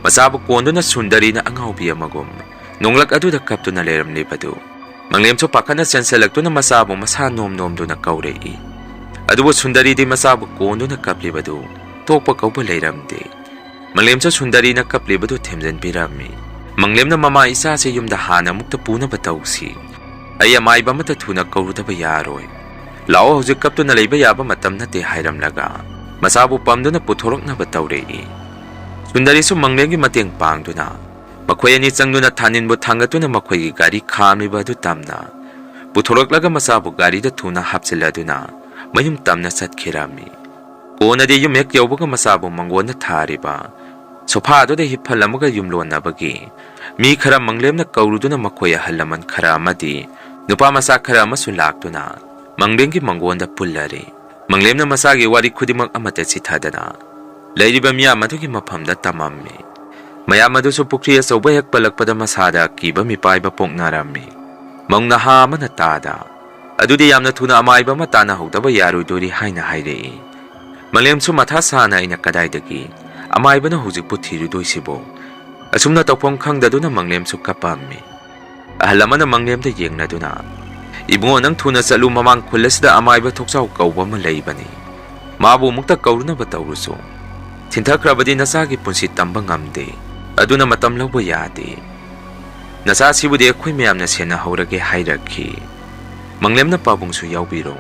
ꯃꯆꯥꯕꯨ ꯀꯣꯟꯗꯨꯅ ꯁꯨꯟꯗꯔꯤꯅ ꯑꯉꯥꯎꯕꯤ ꯑꯃꯒꯨꯝ ꯅꯣꯡꯂꯛ ꯑꯗꯨꯗ ꯀꯞꯇꯨꯅ ꯂꯩꯔꯝꯂꯤꯕꯗꯨ ꯃꯪꯂꯦꯝꯁꯨ ꯄꯥꯈꯠꯅ ꯆꯦꯟꯁꯤꯜꯂꯛꯇꯨꯅ ꯃꯆꯥꯕꯨ ꯃꯁꯥ ꯅꯣꯝ ꯅꯣꯝꯗꯨꯅ ꯀꯧꯔꯛꯏ꯫ ꯑꯗꯨꯕꯨ ꯁꯨꯟꯗꯔꯤꯗꯤ ꯃꯆꯥꯕꯨ ꯀꯣꯟꯗꯨꯅ ꯀꯞꯂꯤꯕꯗꯨ ꯇꯣꯛꯄ ꯀꯧꯕ ꯂꯩꯔꯝꯗꯦ꯫ ꯃꯪꯂꯦꯝꯁꯨ ꯁꯨꯟꯗꯔꯤꯅ ꯀꯞꯂꯤꯕꯗꯨ ꯊꯦꯝꯖꯤꯟꯕꯤꯔꯝꯃꯤ꯫ ꯃꯪꯂꯦꯝꯅ, "ꯃꯃꯥ, ꯏꯆꯥꯁꯦ ꯌꯨꯝꯗ ꯍꯥꯟꯅ ꯑꯃꯨꯛꯇ ꯄꯨꯅꯕ ꯇꯧꯁꯤ꯫ ꯑꯩ ꯑꯃꯥꯏꯕ ꯑꯃꯠꯇ ꯊꯨꯅ ꯀꯧꯔꯨꯗꯕ ꯌꯥꯔꯣꯏ꯫ ꯂꯥꯛꯑꯣ, ꯍꯧꯖꯤꯛ ꯀꯞꯇꯨꯅ ꯂꯩꯕ ꯌꯥꯕ ꯃꯇꯝ ꯅꯠꯇꯦ" ꯍꯥꯏꯔꯝꯂꯒ ꯃꯆꯥꯕꯨ ꯄꯝꯗꯨꯅ ꯄꯨꯊꯣꯔꯛꯅꯕ ꯇꯧꯔꯛꯏ꯫ ꯁꯨꯟꯗꯔꯤꯁꯨ ꯃꯪꯂꯦꯝꯒꯤ ꯃꯇꯦꯡ ꯄꯥꯡꯗꯨꯅ ꯃꯈꯣꯏ ꯑꯅꯤ ꯆꯪꯗꯨꯅ ꯊꯥꯅꯤꯟꯕꯨ ꯊꯥꯡꯒꯠꯇꯨꯅ ꯃꯈꯣꯏꯒꯤ ꯒꯥꯔꯤ ꯈꯥꯝꯂꯤꯕ ꯑꯗꯨ ꯇꯝꯅ ꯄꯨꯊꯣꯔꯛꯂꯒ ꯃꯆꯥꯕꯨ ꯒꯥꯔꯤꯗ ꯊꯨꯅ ꯍꯥꯞꯆꯤꯜꯂꯗꯨꯅ ꯃꯌꯨꯝ ꯇꯝꯅ ꯆꯠꯈꯤꯔꯝꯃꯤ꯫ ꯀꯣꯟꯅꯗꯤ ꯌꯨꯝ ꯍꯦꯛ ꯌꯧꯕꯒ ꯃꯆꯥꯕꯨ ꯃꯪꯒꯣꯟꯗ ꯊꯥꯔꯤꯕ ꯁꯣꯐꯥꯗꯨꯗ ꯍꯤꯞꯍꯜꯂꯝꯃꯒ ꯌꯨꯝꯂꯣꯟꯅꯕꯒꯤ ꯃꯤ ꯈꯔ ꯃꯪꯂꯦꯝꯅ ꯀꯧꯔꯨꯗꯨꯅ ꯃꯈꯣꯏ ꯑꯍꯜ ꯂꯃꯟ ꯈꯔ ꯑꯃꯗꯤ ꯅꯨꯄꯥ ꯃꯆꯥ ꯈꯔ ꯑꯃꯁꯨ ꯂꯥꯛꯇꯨꯅ ꯃꯪꯂꯦꯝꯒꯤ ꯃꯪꯒꯣꯟꯗ ꯄꯨꯜꯂꯔꯦ꯫ ꯃꯪꯂꯦꯝꯅ ꯃꯆꯥꯒꯤ ꯋꯥꯔꯤ ꯈꯨꯗꯤꯡꯃꯛ ꯑꯃꯠꯇ ꯆꯤꯊꯗꯅ ꯂꯩꯔꯤꯕ ꯃꯤꯌꯥꯝ ꯑꯗꯨꯒꯤ ꯃꯐꯝꯗ ꯇꯝꯃꯝꯃꯤ꯫ ꯃꯌꯥꯝ ꯑꯗꯨꯁꯨ ꯄꯨꯈ꯭ꯔꯤ ꯑꯆꯧꯕ ꯍꯦꯛ ꯄꯜꯂꯛꯄꯗ ꯃꯁꯥꯗ ꯑꯀꯤꯕ ꯃꯤꯄꯥꯏꯕ ꯄꯣꯛꯅꯔꯝꯃꯤ꯫ ꯃꯧ ꯅꯍꯥ ꯑꯃꯅ ꯇꯥꯗ, "ꯑꯗꯨꯗꯤ ꯌꯥꯝꯅ ꯊꯨꯅ ꯑꯃꯥꯏꯕ ꯑꯃ ꯇꯥꯟꯅꯍꯧꯗꯕ ꯌꯥꯔꯣꯏꯗꯣꯔꯤ" ꯍꯥꯏꯅ ꯍꯥꯏꯔꯛꯏ꯫ ꯃꯪꯂꯦꯝꯁꯨ ꯃꯊꯥ ꯁꯥꯅ, "ꯑꯩꯅ ꯀꯗꯥꯏꯗꯒꯤ ꯑꯃꯥꯏꯕꯅ ꯍꯧꯖꯤꯛꯄꯨ ꯊꯤꯔꯨꯗꯣꯏꯁꯤꯕꯣ?" ꯑꯁꯨꯝꯅ ꯇꯧꯐꯝ ꯈꯪꯗꯗꯨꯅ ꯃꯪꯂꯦꯝꯁꯨ ꯀꯞꯄꯝꯃꯤ꯫ ꯑꯍꯜ ꯑꯃꯅ ꯃꯪꯂꯦꯝꯗ ꯌꯦꯡꯅꯗꯨꯅ, "ꯏꯕꯨꯡꯉꯣ, ꯅꯪ ꯊꯨꯅ ꯆꯠꯂꯨ, ꯃꯃꯥꯡ ꯈꯨꯜ ꯑꯁꯤꯗ ꯑꯃꯥꯏꯕ ꯊꯣꯛꯆꯥꯎ ꯀꯧꯕ ꯑꯃ ꯂꯩꯕꯅꯤ꯫ ꯃꯥꯕꯨ ꯑꯃꯨꯛꯇ ꯀꯧꯔꯨꯅꯕ ꯇꯧꯔꯨꯆꯣ꯫ ꯊꯤꯟꯊꯈ꯭ꯔꯕꯗꯤ ꯅꯆꯥꯒꯤ ꯄꯨꯟꯁꯤ ꯇꯝꯕ ꯉꯝꯗꯦ꯫ ꯑꯗꯨꯅ ꯃꯇꯝ ꯂꯧꯕ ꯌꯥꯗꯦ꯫ ꯅꯆꯥꯁꯤꯕꯨꯗꯤ ꯑꯩꯈꯣꯏ ꯃꯌꯥꯝꯅ ꯁꯦꯟꯅꯍꯧꯔꯒꯦ" ꯍꯥꯏꯔꯛꯈꯤ꯫ ꯃꯪꯂꯦꯝꯅ ꯄꯥꯕꯨꯡꯁꯨ ꯌꯥꯎꯕꯤꯔꯣ꯫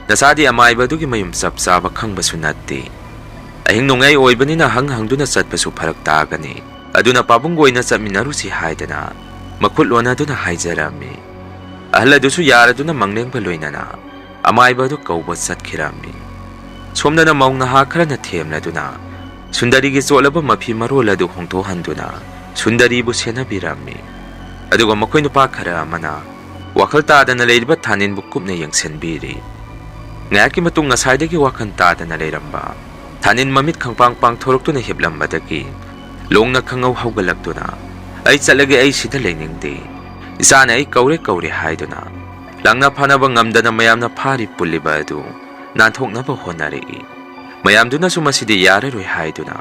ꯅꯆꯥꯗꯤ ꯑꯃꯥꯏꯕ ꯑꯗꯨꯒꯤ ꯃꯌꯨꯝ ꯆꯞ ꯆꯥꯕ ꯈꯪꯕꯁꯨ ꯅꯠꯇꯦ꯫ ꯑꯍꯤꯡ ꯅꯣꯡꯌꯥꯏ ꯑꯣꯏꯕꯅꯤꯅ ꯍꯪ ꯍꯪꯗꯨꯅ ꯆꯠꯄꯁꯨ ꯐꯔꯛ ꯇꯥꯒꯅꯤ꯫ ꯑꯗꯨꯅ ꯄꯥꯕꯨꯡꯒ ꯑꯣꯏꯅ ꯆꯠꯃꯤꯟꯅꯔꯨꯁꯤ ꯍꯥꯏꯗꯅ ꯃꯈꯨꯠ ꯂꯣꯟꯅꯗꯨꯅ ꯍꯥꯏꯖꯔꯝꯃꯤ꯫ ꯑꯍꯜ ꯑꯗꯨꯁꯨ ꯌꯥꯔꯗꯨꯅ ꯃꯪꯂꯦꯝꯒ ꯂꯣꯏꯅꯅ ꯑꯃꯥꯏꯕ ꯑꯗꯨ ꯀꯧꯕ ꯆꯠꯈꯤꯔꯝꯃꯤ꯫ ꯁꯣꯝꯗꯅ ꯃꯧ ꯅꯍꯥ ꯈꯔꯅ ꯊꯦꯝꯂꯗꯨꯅ ꯁꯨꯟꯗꯔꯤꯒꯤ ꯆꯣꯠꯂꯕ ꯃꯐꯤ ꯃꯔꯣꯜ ꯑꯗꯨ ꯍꯣꯡꯗꯣꯛꯍꯟꯗꯨꯅ ꯁꯨꯟꯗꯔꯤꯕꯨ ꯁꯦꯟꯅꯕꯤꯔꯝꯃꯤ꯫ ꯑꯗꯨꯒ ꯃꯈꯣꯏ ꯅꯨꯄꯥ ꯈꯔ ꯑꯃꯅ ꯋꯥꯈꯜ ꯇꯥꯗꯅ ꯂꯩꯔꯤꯕ ꯊꯥꯅꯤꯟꯕꯨ ꯀꯨꯞꯅ ꯌꯦꯡꯁꯤꯟꯕꯤꯔꯤ꯫ ꯉꯥꯏꯍꯥꯛꯀꯤ ꯃꯇꯨꯡ ꯉꯁꯥꯏꯗꯒꯤ ꯋꯥꯈꯜ ꯇꯥꯗꯅ ꯂꯩꯔꯝꯕ ꯊꯥꯅꯤꯟ ꯃꯃꯤꯠ ꯈꯪꯄꯥꯡ ꯄꯥꯡꯊꯣꯔꯛꯇꯨꯅ ꯍꯤꯞꯂꯝꯕꯗꯒꯤ ꯂꯣꯡꯅ ꯈꯪꯍꯧ ꯍꯧꯒꯠꯂꯛꯇꯨꯅ, "ꯑꯩ ꯆꯠꯂꯒꯦ, ꯑꯩ ꯁꯤꯗ ꯂꯩꯅꯤꯡꯗꯦ꯫ ꯏꯆꯥꯅ ꯑꯩ ꯀꯧꯔꯦ ꯀꯧꯔꯦ" ꯍꯥꯏꯗꯨꯅ ꯂꯥꯡꯅ ꯐꯥꯅꯕ ꯉꯝꯗꯅ ꯃꯌꯥꯝꯅ ꯐꯥꯔꯤ ꯄꯨꯜꯂꯤꯕ ꯑꯗꯨ ꯅꯥꯟꯊꯣꯛꯅꯕ ꯍꯣꯠꯅꯔꯛꯏ꯫ ꯃꯌꯥꯝꯗꯨꯅꯁꯨ ꯃꯁꯤꯗꯤ ꯌꯥꯔꯔꯣꯏ ꯍꯥꯏꯗꯨꯅ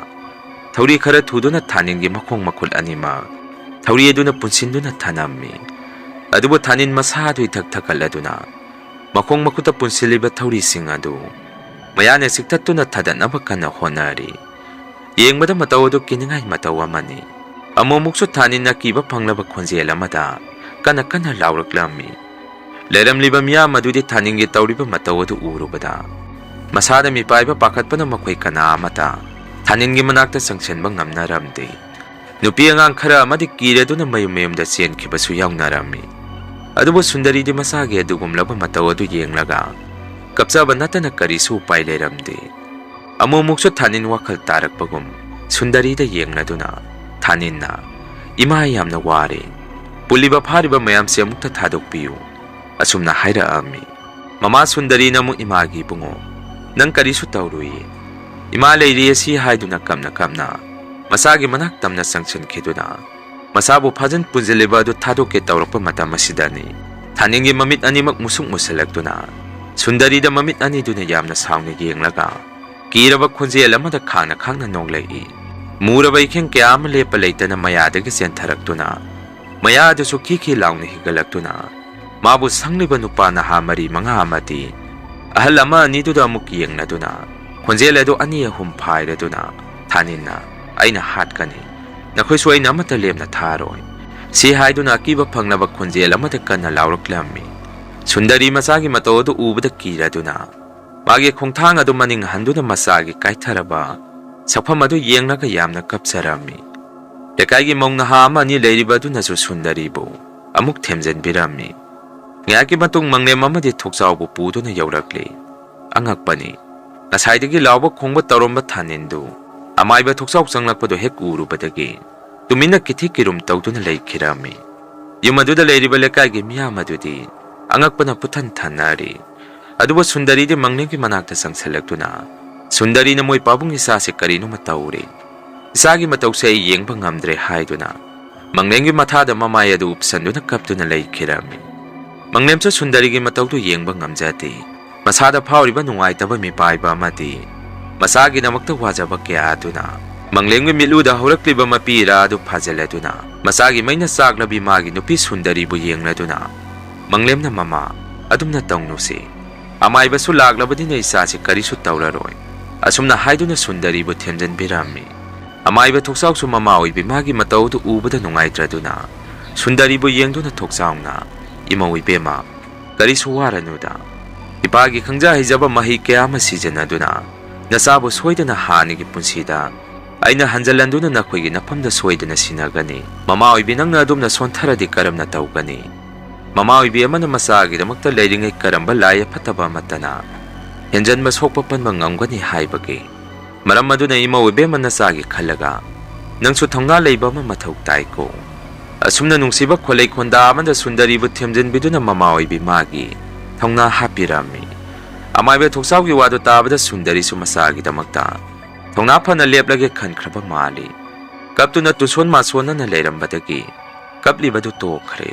ꯊꯧꯔꯤ ꯈꯔ ꯊꯨꯗꯨꯅ ꯊꯥꯅꯤꯟꯒꯤ ꯃꯈꯣꯡ ꯃꯈꯨꯠ ꯑꯅꯤꯃꯛ ꯊꯧꯔꯤ ꯑꯗꯨꯅ ꯄꯨꯟꯁꯤꯟꯗꯨꯅ ꯊꯅꯝꯃꯤ꯫ ꯑꯗꯨꯕꯨ ꯊꯥꯅꯤꯟ ꯃꯁꯥ ꯑꯗꯨ ꯏꯊꯛ ꯊꯛꯀꯠꯂꯗꯨꯅ ꯃꯈꯣꯡ ꯃꯈꯨꯠꯇ ꯄꯨꯟꯁꯤꯜꯂꯤꯕ ꯊꯧꯔꯤꯁꯤꯡ ꯑꯗꯨ ꯃꯌꯥꯅ ꯆꯤꯛꯊꯠꯇꯨꯅ ꯊꯥꯗꯠꯅꯕ ꯀꯟꯅ ꯍꯣꯠꯅꯔꯤ꯫ ꯌꯦꯡꯕꯗ ꯃꯇꯧ ꯑꯗꯨ ꯀꯤꯅꯤꯡꯉꯥꯏ ꯃꯇꯧ ꯑꯃꯅꯤ꯫ ꯑꯃꯨꯛꯃꯨꯛꯁꯨ ꯊꯥꯅꯤꯟꯅ ꯀꯤꯕ ꯐꯪꯂꯕ ꯈꯣꯟꯖꯦꯜ ꯑꯃꯗ ꯀꯟꯅ ꯀꯟꯅ ꯂꯥꯎꯔꯛꯂꯝꯃꯤ꯫ ꯂꯩꯔꯝꯂꯤꯕ ꯃꯤꯌꯥꯝ ꯑꯗꯨꯗꯤ ꯊꯥꯅꯤꯟꯒꯤ ꯇꯧꯔꯤꯕ ꯃꯇꯧ ꯑꯗꯨ ꯎꯔꯨꯕꯗ ꯃꯁꯥꯗ ꯃꯤꯄꯥꯏꯕ ꯄꯥꯈꯠꯄꯅ ꯃꯈꯣꯏ ꯀꯅꯥ ꯑꯃꯠꯇ ꯊꯥꯅꯤꯟꯒꯤ ꯃꯅꯥꯛꯇ ꯆꯪꯁꯤꯟꯕ ꯉꯝꯅꯔꯝꯗꯦ꯫ ꯅꯨꯄꯤ ꯑꯉꯥꯡ ꯈꯔ ꯑꯃꯗꯤ ꯀꯤꯔꯗꯨꯅ ꯃꯌꯨꯝ ꯃꯌꯨꯝꯗ ꯆꯦꯟꯈꯤꯕꯁꯨ ꯌꯥꯎꯅꯔꯝꯃꯤ꯫ ꯑꯗꯨꯕꯨ ꯁꯨꯟꯗꯔꯤꯗꯤ ꯃꯁꯥꯒꯤ ꯑꯗꯨꯒꯨꯝꯂꯕ ꯃꯇꯧ ꯑꯗꯨ ꯌꯦꯡꯂꯒ ꯀꯞꯆꯕ ꯅꯠꯇꯅ ꯀꯔꯤꯁꯨ ꯎꯄꯥꯏ ꯂꯩꯔꯝꯗꯦ꯫ ꯑꯃꯨꯛꯃꯨꯛꯁꯨ ꯊꯥꯅꯤꯟ ꯋꯥꯈꯜ ꯇꯥꯔꯛꯄꯒꯨꯝ ꯁꯨꯟꯗꯔꯤꯗ ꯌꯦꯡꯂꯗꯨꯅ ꯊꯥꯅꯤꯟꯅ, "ꯏꯃꯥ, ꯌꯥꯝꯅ ꯋꯥꯔꯦ꯫ ꯄꯨꯜꯂꯤꯕ ꯐꯥꯔꯤꯕ ꯃꯌꯥꯝꯁꯦ ꯑꯃꯨꯛꯇ ꯊꯥꯗꯣꯛꯄꯤꯌꯨ", ꯑꯁꯨꯝꯅ ꯍꯥꯏꯔꯛꯑꯝꯃꯤ꯫ ꯃꯃꯥ ꯁꯨꯟꯗꯔꯤꯅ ꯑꯃꯨꯛ ꯏꯃꯥꯒꯤ ꯏꯕꯨꯡꯉꯣ, "ꯅꯪ ꯀꯔꯤꯁꯨ ꯇꯧꯔꯨꯏ꯫ ꯏꯃꯥ ꯂꯩꯔꯤ ꯑꯁꯤ" ꯍꯥꯏꯗꯨꯅ ꯀꯞꯅ ꯀꯞꯅ ꯃꯆꯥꯒꯤ ꯃꯅꯥꯛ ꯇꯝꯅ ꯆꯪꯁꯤꯟꯈꯤꯗꯨꯅ ꯃꯆꯥꯕꯨ ꯐꯥꯖꯤꯟ ꯄꯨꯟꯁꯤꯜꯂꯤꯕ ꯑꯗꯨ ꯊꯥꯗꯣꯛꯀꯦ ꯇꯧꯔꯛꯄ ꯃꯇꯝ ꯑꯁꯤꯗꯅꯤ ꯊꯥꯅꯤꯟꯒꯤ ꯃꯃꯤꯠ ꯑꯅꯤꯃꯛ ꯃꯨꯁꯨꯛ ꯃꯨꯁꯜꯂꯛꯇꯨꯅ ꯁꯨꯟꯗꯔꯤꯗ ꯃꯃꯤꯠ ꯑꯅꯤꯗꯨꯅ ꯌꯥꯝꯅ ꯁꯥꯎꯅ ꯌꯦꯡꯂꯒ ꯀꯤꯔꯕ ꯈꯣꯟꯖꯦꯜ ꯑꯃꯗ ꯈꯥꯡꯅ ꯈꯥꯡꯅ ꯅꯣꯛꯂꯛꯏ꯫ ꯃꯨꯔꯕ ꯏꯈꯦꯡ ꯀꯌꯥ ꯑꯃ ꯂꯦꯞꯄ ꯂꯩꯇꯅ ꯃꯌꯥꯗꯒꯤ ꯆꯦꯟꯊꯔꯛꯇꯨꯅ ꯃꯌꯥ ꯑꯗꯨꯁꯨ ꯈꯤ ꯈꯤ ꯂꯥꯎꯅ ꯍꯤꯒꯠꯂꯛꯇꯨꯅ ꯃꯥꯕꯨ ꯁꯪꯂꯤꯕ ꯅꯨꯄꯥ ꯅꯍꯥ ꯃꯔꯤ ꯃꯉꯥ ꯑꯃꯗꯤ ꯑꯍꯜ ꯑꯃ ꯑꯅꯤꯗꯨꯗ ꯑꯃꯨꯛ ꯌꯦꯡꯂꯗꯨꯅ, ꯈꯣꯟꯖꯦꯜ ꯑꯗꯨ ꯑꯅꯤ ꯑꯍꯨꯝ ꯐꯥꯏꯔꯗꯨꯅ, "ꯊꯥꯅꯤꯟꯅ, ꯑꯩꯅ ꯍꯥꯠꯀꯅꯤ꯫ ꯅꯈꯣꯏꯁꯨ ꯑꯩꯅ ꯑꯃꯠꯇ ꯂꯦꯝꯅ ꯊꯥꯔꯣꯏ"꯫ ꯁꯤ ꯍꯥꯏꯗꯨꯅ ꯑꯀꯤꯕ ꯐꯪꯂꯕ ꯈꯣꯟꯖꯦꯜ ꯑꯃꯗ ꯀꯟꯅ ꯂꯥꯎꯔꯛꯂꯝꯃꯤ꯫ ꯁꯨꯟꯗꯔꯤ ꯃꯆꯥꯒꯤ ꯃꯇꯧ ꯑꯗꯨ ꯎꯕꯗ ꯀꯤꯔꯗꯨꯅ, ꯃꯥꯒꯤ ꯈꯣꯡꯊꯥꯡ ꯑꯗꯨ ꯃꯅꯤꯡ ꯍꯟꯗꯨꯅ ꯃꯆꯥꯒꯤ ꯀꯥꯏꯊꯔꯕ ꯁꯛꯐꯝ ꯑꯗꯨ ꯌꯦꯡꯂꯒ ꯌꯥꯝꯅ ꯀꯞꯆꯔꯝꯃꯤ꯫ ꯂꯩꯀꯥꯏꯒꯤ ꯃꯧ ꯅꯍꯥ ꯑꯃ ꯑꯅꯤ ꯂꯩꯔꯤꯕ ꯑꯗꯨꯅꯁꯨ ꯁꯨꯟꯗꯔꯤꯕꯨ ꯑꯃꯨꯛ ꯊꯦꯝꯖꯤꯟꯕꯤꯔꯝꯃꯤ꯫ ꯉꯥꯏꯍꯥꯛꯀꯤ ꯃꯇꯨꯡ ꯃꯪꯂꯦꯝ ꯑꯃꯗꯤ ꯊꯣꯛꯆꯥꯎꯕꯨ ꯄꯨꯗꯨꯅ ꯌꯧꯔꯛꯂꯤ꯫ ꯑꯉꯛꯄꯅꯤ, ꯉꯁꯥꯏꯗꯒꯤ ꯂꯥꯎꯕ ꯈꯣꯡꯕ ꯇꯧꯔꯝꯕ ꯊꯥꯅꯤꯟꯗꯨ ꯑꯃꯥꯏꯕ ꯊꯣꯛꯆꯥꯎ ꯆꯪꯂꯛꯄꯗꯨ ꯍꯦꯛ ꯎꯔꯨꯕꯗꯒꯤ ꯇꯨꯃꯤꯟꯅ ꯀꯤꯊꯤ ꯀꯤꯔꯨꯝ ꯇꯧꯗꯨꯅ ꯂꯩꯈꯤꯔꯝꯃꯤ꯫ ꯌꯨꯝ ꯑꯗꯨꯗ ꯂꯩꯔꯤꯕ ꯂꯩꯀꯥꯏꯒꯤ ꯃꯤꯌꯥꯝ ꯑꯗꯨꯗꯤ ꯑꯉꯛꯄꯅ ꯄꯨꯊꯟ ꯊꯟꯅꯔꯤ꯫ ꯑꯗꯨꯕꯨ ꯁꯨꯟꯗꯔꯤꯗꯤ ꯃꯪꯂꯦꯝꯒꯤ ꯃꯅꯥꯛꯇ ꯆꯪꯁꯤꯜꯂꯛꯇꯨꯅ, "ꯁꯨꯟꯗꯔꯤꯅ ꯃꯣꯏ ꯄꯥꯕꯨꯡ ꯏꯆꯥꯁꯦ ꯀꯔꯤꯅꯣꯃ ꯇꯧꯔꯦ꯫ ꯏꯆꯥꯒꯤ ꯃꯇꯧꯁꯦ ꯑꯩ ꯌꯦꯡꯕ ꯉꯝꯗ꯭ꯔꯦ" ꯍꯥꯏꯗꯨꯅ ꯃꯪꯂꯦꯝꯒꯤ ꯃꯊꯥꯗ ꯃꯃꯥꯏ ꯑꯗꯨ ꯎꯞꯁꯟꯗꯨꯅ ꯀꯞꯇꯨꯅ ꯂꯩꯈꯤꯔꯝꯃꯤ꯫ ꯃꯪꯂꯦꯝꯁꯨ ꯁꯨꯟꯗꯔꯤꯒꯤ ꯃꯇꯧꯗꯨ ꯌꯦꯡꯕ ꯉꯝꯖꯗꯦ꯫ ꯃꯁꯥꯗ ꯐꯥꯎꯔꯤꯕ ꯅꯨꯡꯉꯥꯏꯇꯕ ꯃꯤꯄꯥꯏꯕ ꯑꯃꯗꯤ ꯃꯆꯥꯒꯤꯗꯃꯛꯇ ꯋꯥꯖꯕ ꯀꯌꯥ ꯑꯗꯨꯅ ꯃꯪꯂꯦꯝꯒꯤ ꯃꯤꯠꯂꯨꯗ ꯍꯧꯔꯛꯂꯤꯕ ꯃꯄꯤ ꯏꯔꯥ ꯑꯗꯨ ꯐꯥꯖꯤꯜꯂꯗꯨꯅ, ꯃꯆꯥꯒꯤ ꯃꯩꯅ ꯆꯥꯛꯂꯕꯤ ꯃꯥꯒꯤ ꯅꯨꯄꯤ ꯁꯨꯟꯗꯔꯤꯕꯨ ꯌꯦꯡꯂꯗꯨꯅ, ꯃꯪꯂꯦꯝꯅ, "ꯃꯃꯥ, ꯑꯗꯨꯝꯅ ꯇꯧꯅꯨꯁꯤ꯫ ꯑꯃꯥꯏꯕꯁꯨ ꯂꯥꯛꯂꯕꯅꯤꯅ ꯏꯆꯥꯁꯤ ꯀꯔꯤꯁꯨ ꯇꯧꯔꯔꯣꯏ"꯫ ꯑꯁꯨꯝꯅ ꯍꯥꯏꯗꯨꯅ ꯁꯨꯟꯗꯔꯤꯕꯨ ꯊꯦꯝꯖꯤꯟꯕꯤꯔꯝꯃꯤ꯫ ꯑꯃꯥꯏꯕ ꯊꯣꯛꯆꯥꯎꯁꯨ ꯃꯃꯥ ꯑꯣꯏꯕꯤ ꯃꯥꯒꯤ ꯃꯇꯧ ꯑꯗꯨ ꯎꯕꯗ ꯅꯨꯡꯉꯥꯏꯇ꯭ꯔꯗꯨꯅ ꯁꯨꯟꯗꯔꯤꯕꯨ ꯌꯦꯡꯗꯨꯅ ꯊꯣꯛꯆꯥꯎꯅ, "ꯏꯃꯧ ꯏꯕꯦꯝꯃ, ꯀꯔꯤꯁꯨ ꯋꯥꯔꯅꯨꯗ꯫ ꯏꯄꯥꯒꯤ ꯈꯪꯖ ꯍꯩꯖꯕ ꯃꯍꯩ ꯀꯌꯥ ꯑꯃ ꯁꯤꯖꯤꯟꯅꯗꯨꯅ ꯅꯆꯥꯕꯨ ꯁꯣꯏꯗꯅ ꯍꯥꯟꯅꯒꯤ ꯄꯨꯟꯁꯤꯗ ꯑꯩꯅ ꯍꯟꯖꯤꯜꯍꯟꯗꯨꯅ ꯅꯈꯣꯏꯒꯤ ꯅꯐꯝꯗ ꯁꯣꯏꯗꯅ ꯁꯤꯟꯅꯒꯅꯤ꯫ ꯃꯃꯥ ꯑꯣꯏꯕꯤ ꯅꯪꯅ ꯑꯗꯨꯝꯅ ꯁꯣꯟꯊꯔꯗꯤ ꯀꯔꯝꯅ ꯇꯧꯒꯅꯤ? ꯃꯃꯥ ꯑꯣꯏꯕꯤ ꯑꯃꯅ ꯃꯆꯥꯒꯤꯗꯃꯛꯇ ꯂꯩꯔꯤꯉꯩ ꯀꯔꯝꯕ ꯂꯥꯏ ꯑꯐꯠꯇꯕ ꯑꯃꯠꯇꯅ ꯍꯦꯟꯖꯟꯕ ꯁꯣꯛꯄ ꯄꯟꯕ ꯉꯝꯒꯅꯤ ꯍꯥꯏꯕꯒꯦ? ꯃꯔꯝ ꯑꯗꯨꯅ ꯏꯃꯧ ꯏꯕꯦꯝꯃ ꯅꯆꯥꯒꯤ ꯈꯜꯂꯒ ꯅꯪꯁꯨ ꯊꯧꯅꯥ ꯂꯩꯕ ꯑꯃ ꯃꯊꯧ ꯇꯥꯏꯀꯣ"꯫ ꯑꯁꯨꯝꯅ ꯅꯨꯡꯁꯤꯕ ꯈꯣꯂꯩ ꯈꯣꯟꯗꯥ ꯑꯃꯗ ꯁꯨꯟꯗꯔꯤꯕꯨ ꯊꯦꯝꯖꯤꯟꯕꯤꯗꯨꯅ ꯃꯃꯥ ꯑꯣꯏꯕꯤ ꯃꯥꯒꯤ ꯊꯧꯅꯥ ꯍꯥꯞꯄꯤꯔꯝꯃꯤ꯫ ꯑꯃꯥꯏꯕ ꯊꯣꯛꯆꯥꯎꯒꯤ ꯋꯥꯗꯨ ꯇꯥꯕꯗ ꯁꯨꯟꯗꯔꯤꯁꯨ ꯃꯆꯥꯒꯤꯗꯃꯛꯇ ꯊꯧꯅꯥ ꯐꯅ ꯂꯦꯞꯂꯒꯦ ꯈꯟꯈ꯭ꯔꯕ ꯃꯥꯜꯂꯤ꯫ ꯀꯞꯇꯨꯅ ꯇꯨꯁꯣꯟ ꯃꯥꯁꯣꯟꯅꯅ ꯂꯩꯔꯝꯕꯗꯒꯤ ꯀꯞꯂꯤꯕꯗꯨ ꯇꯣꯛꯈ꯭ꯔꯦ꯫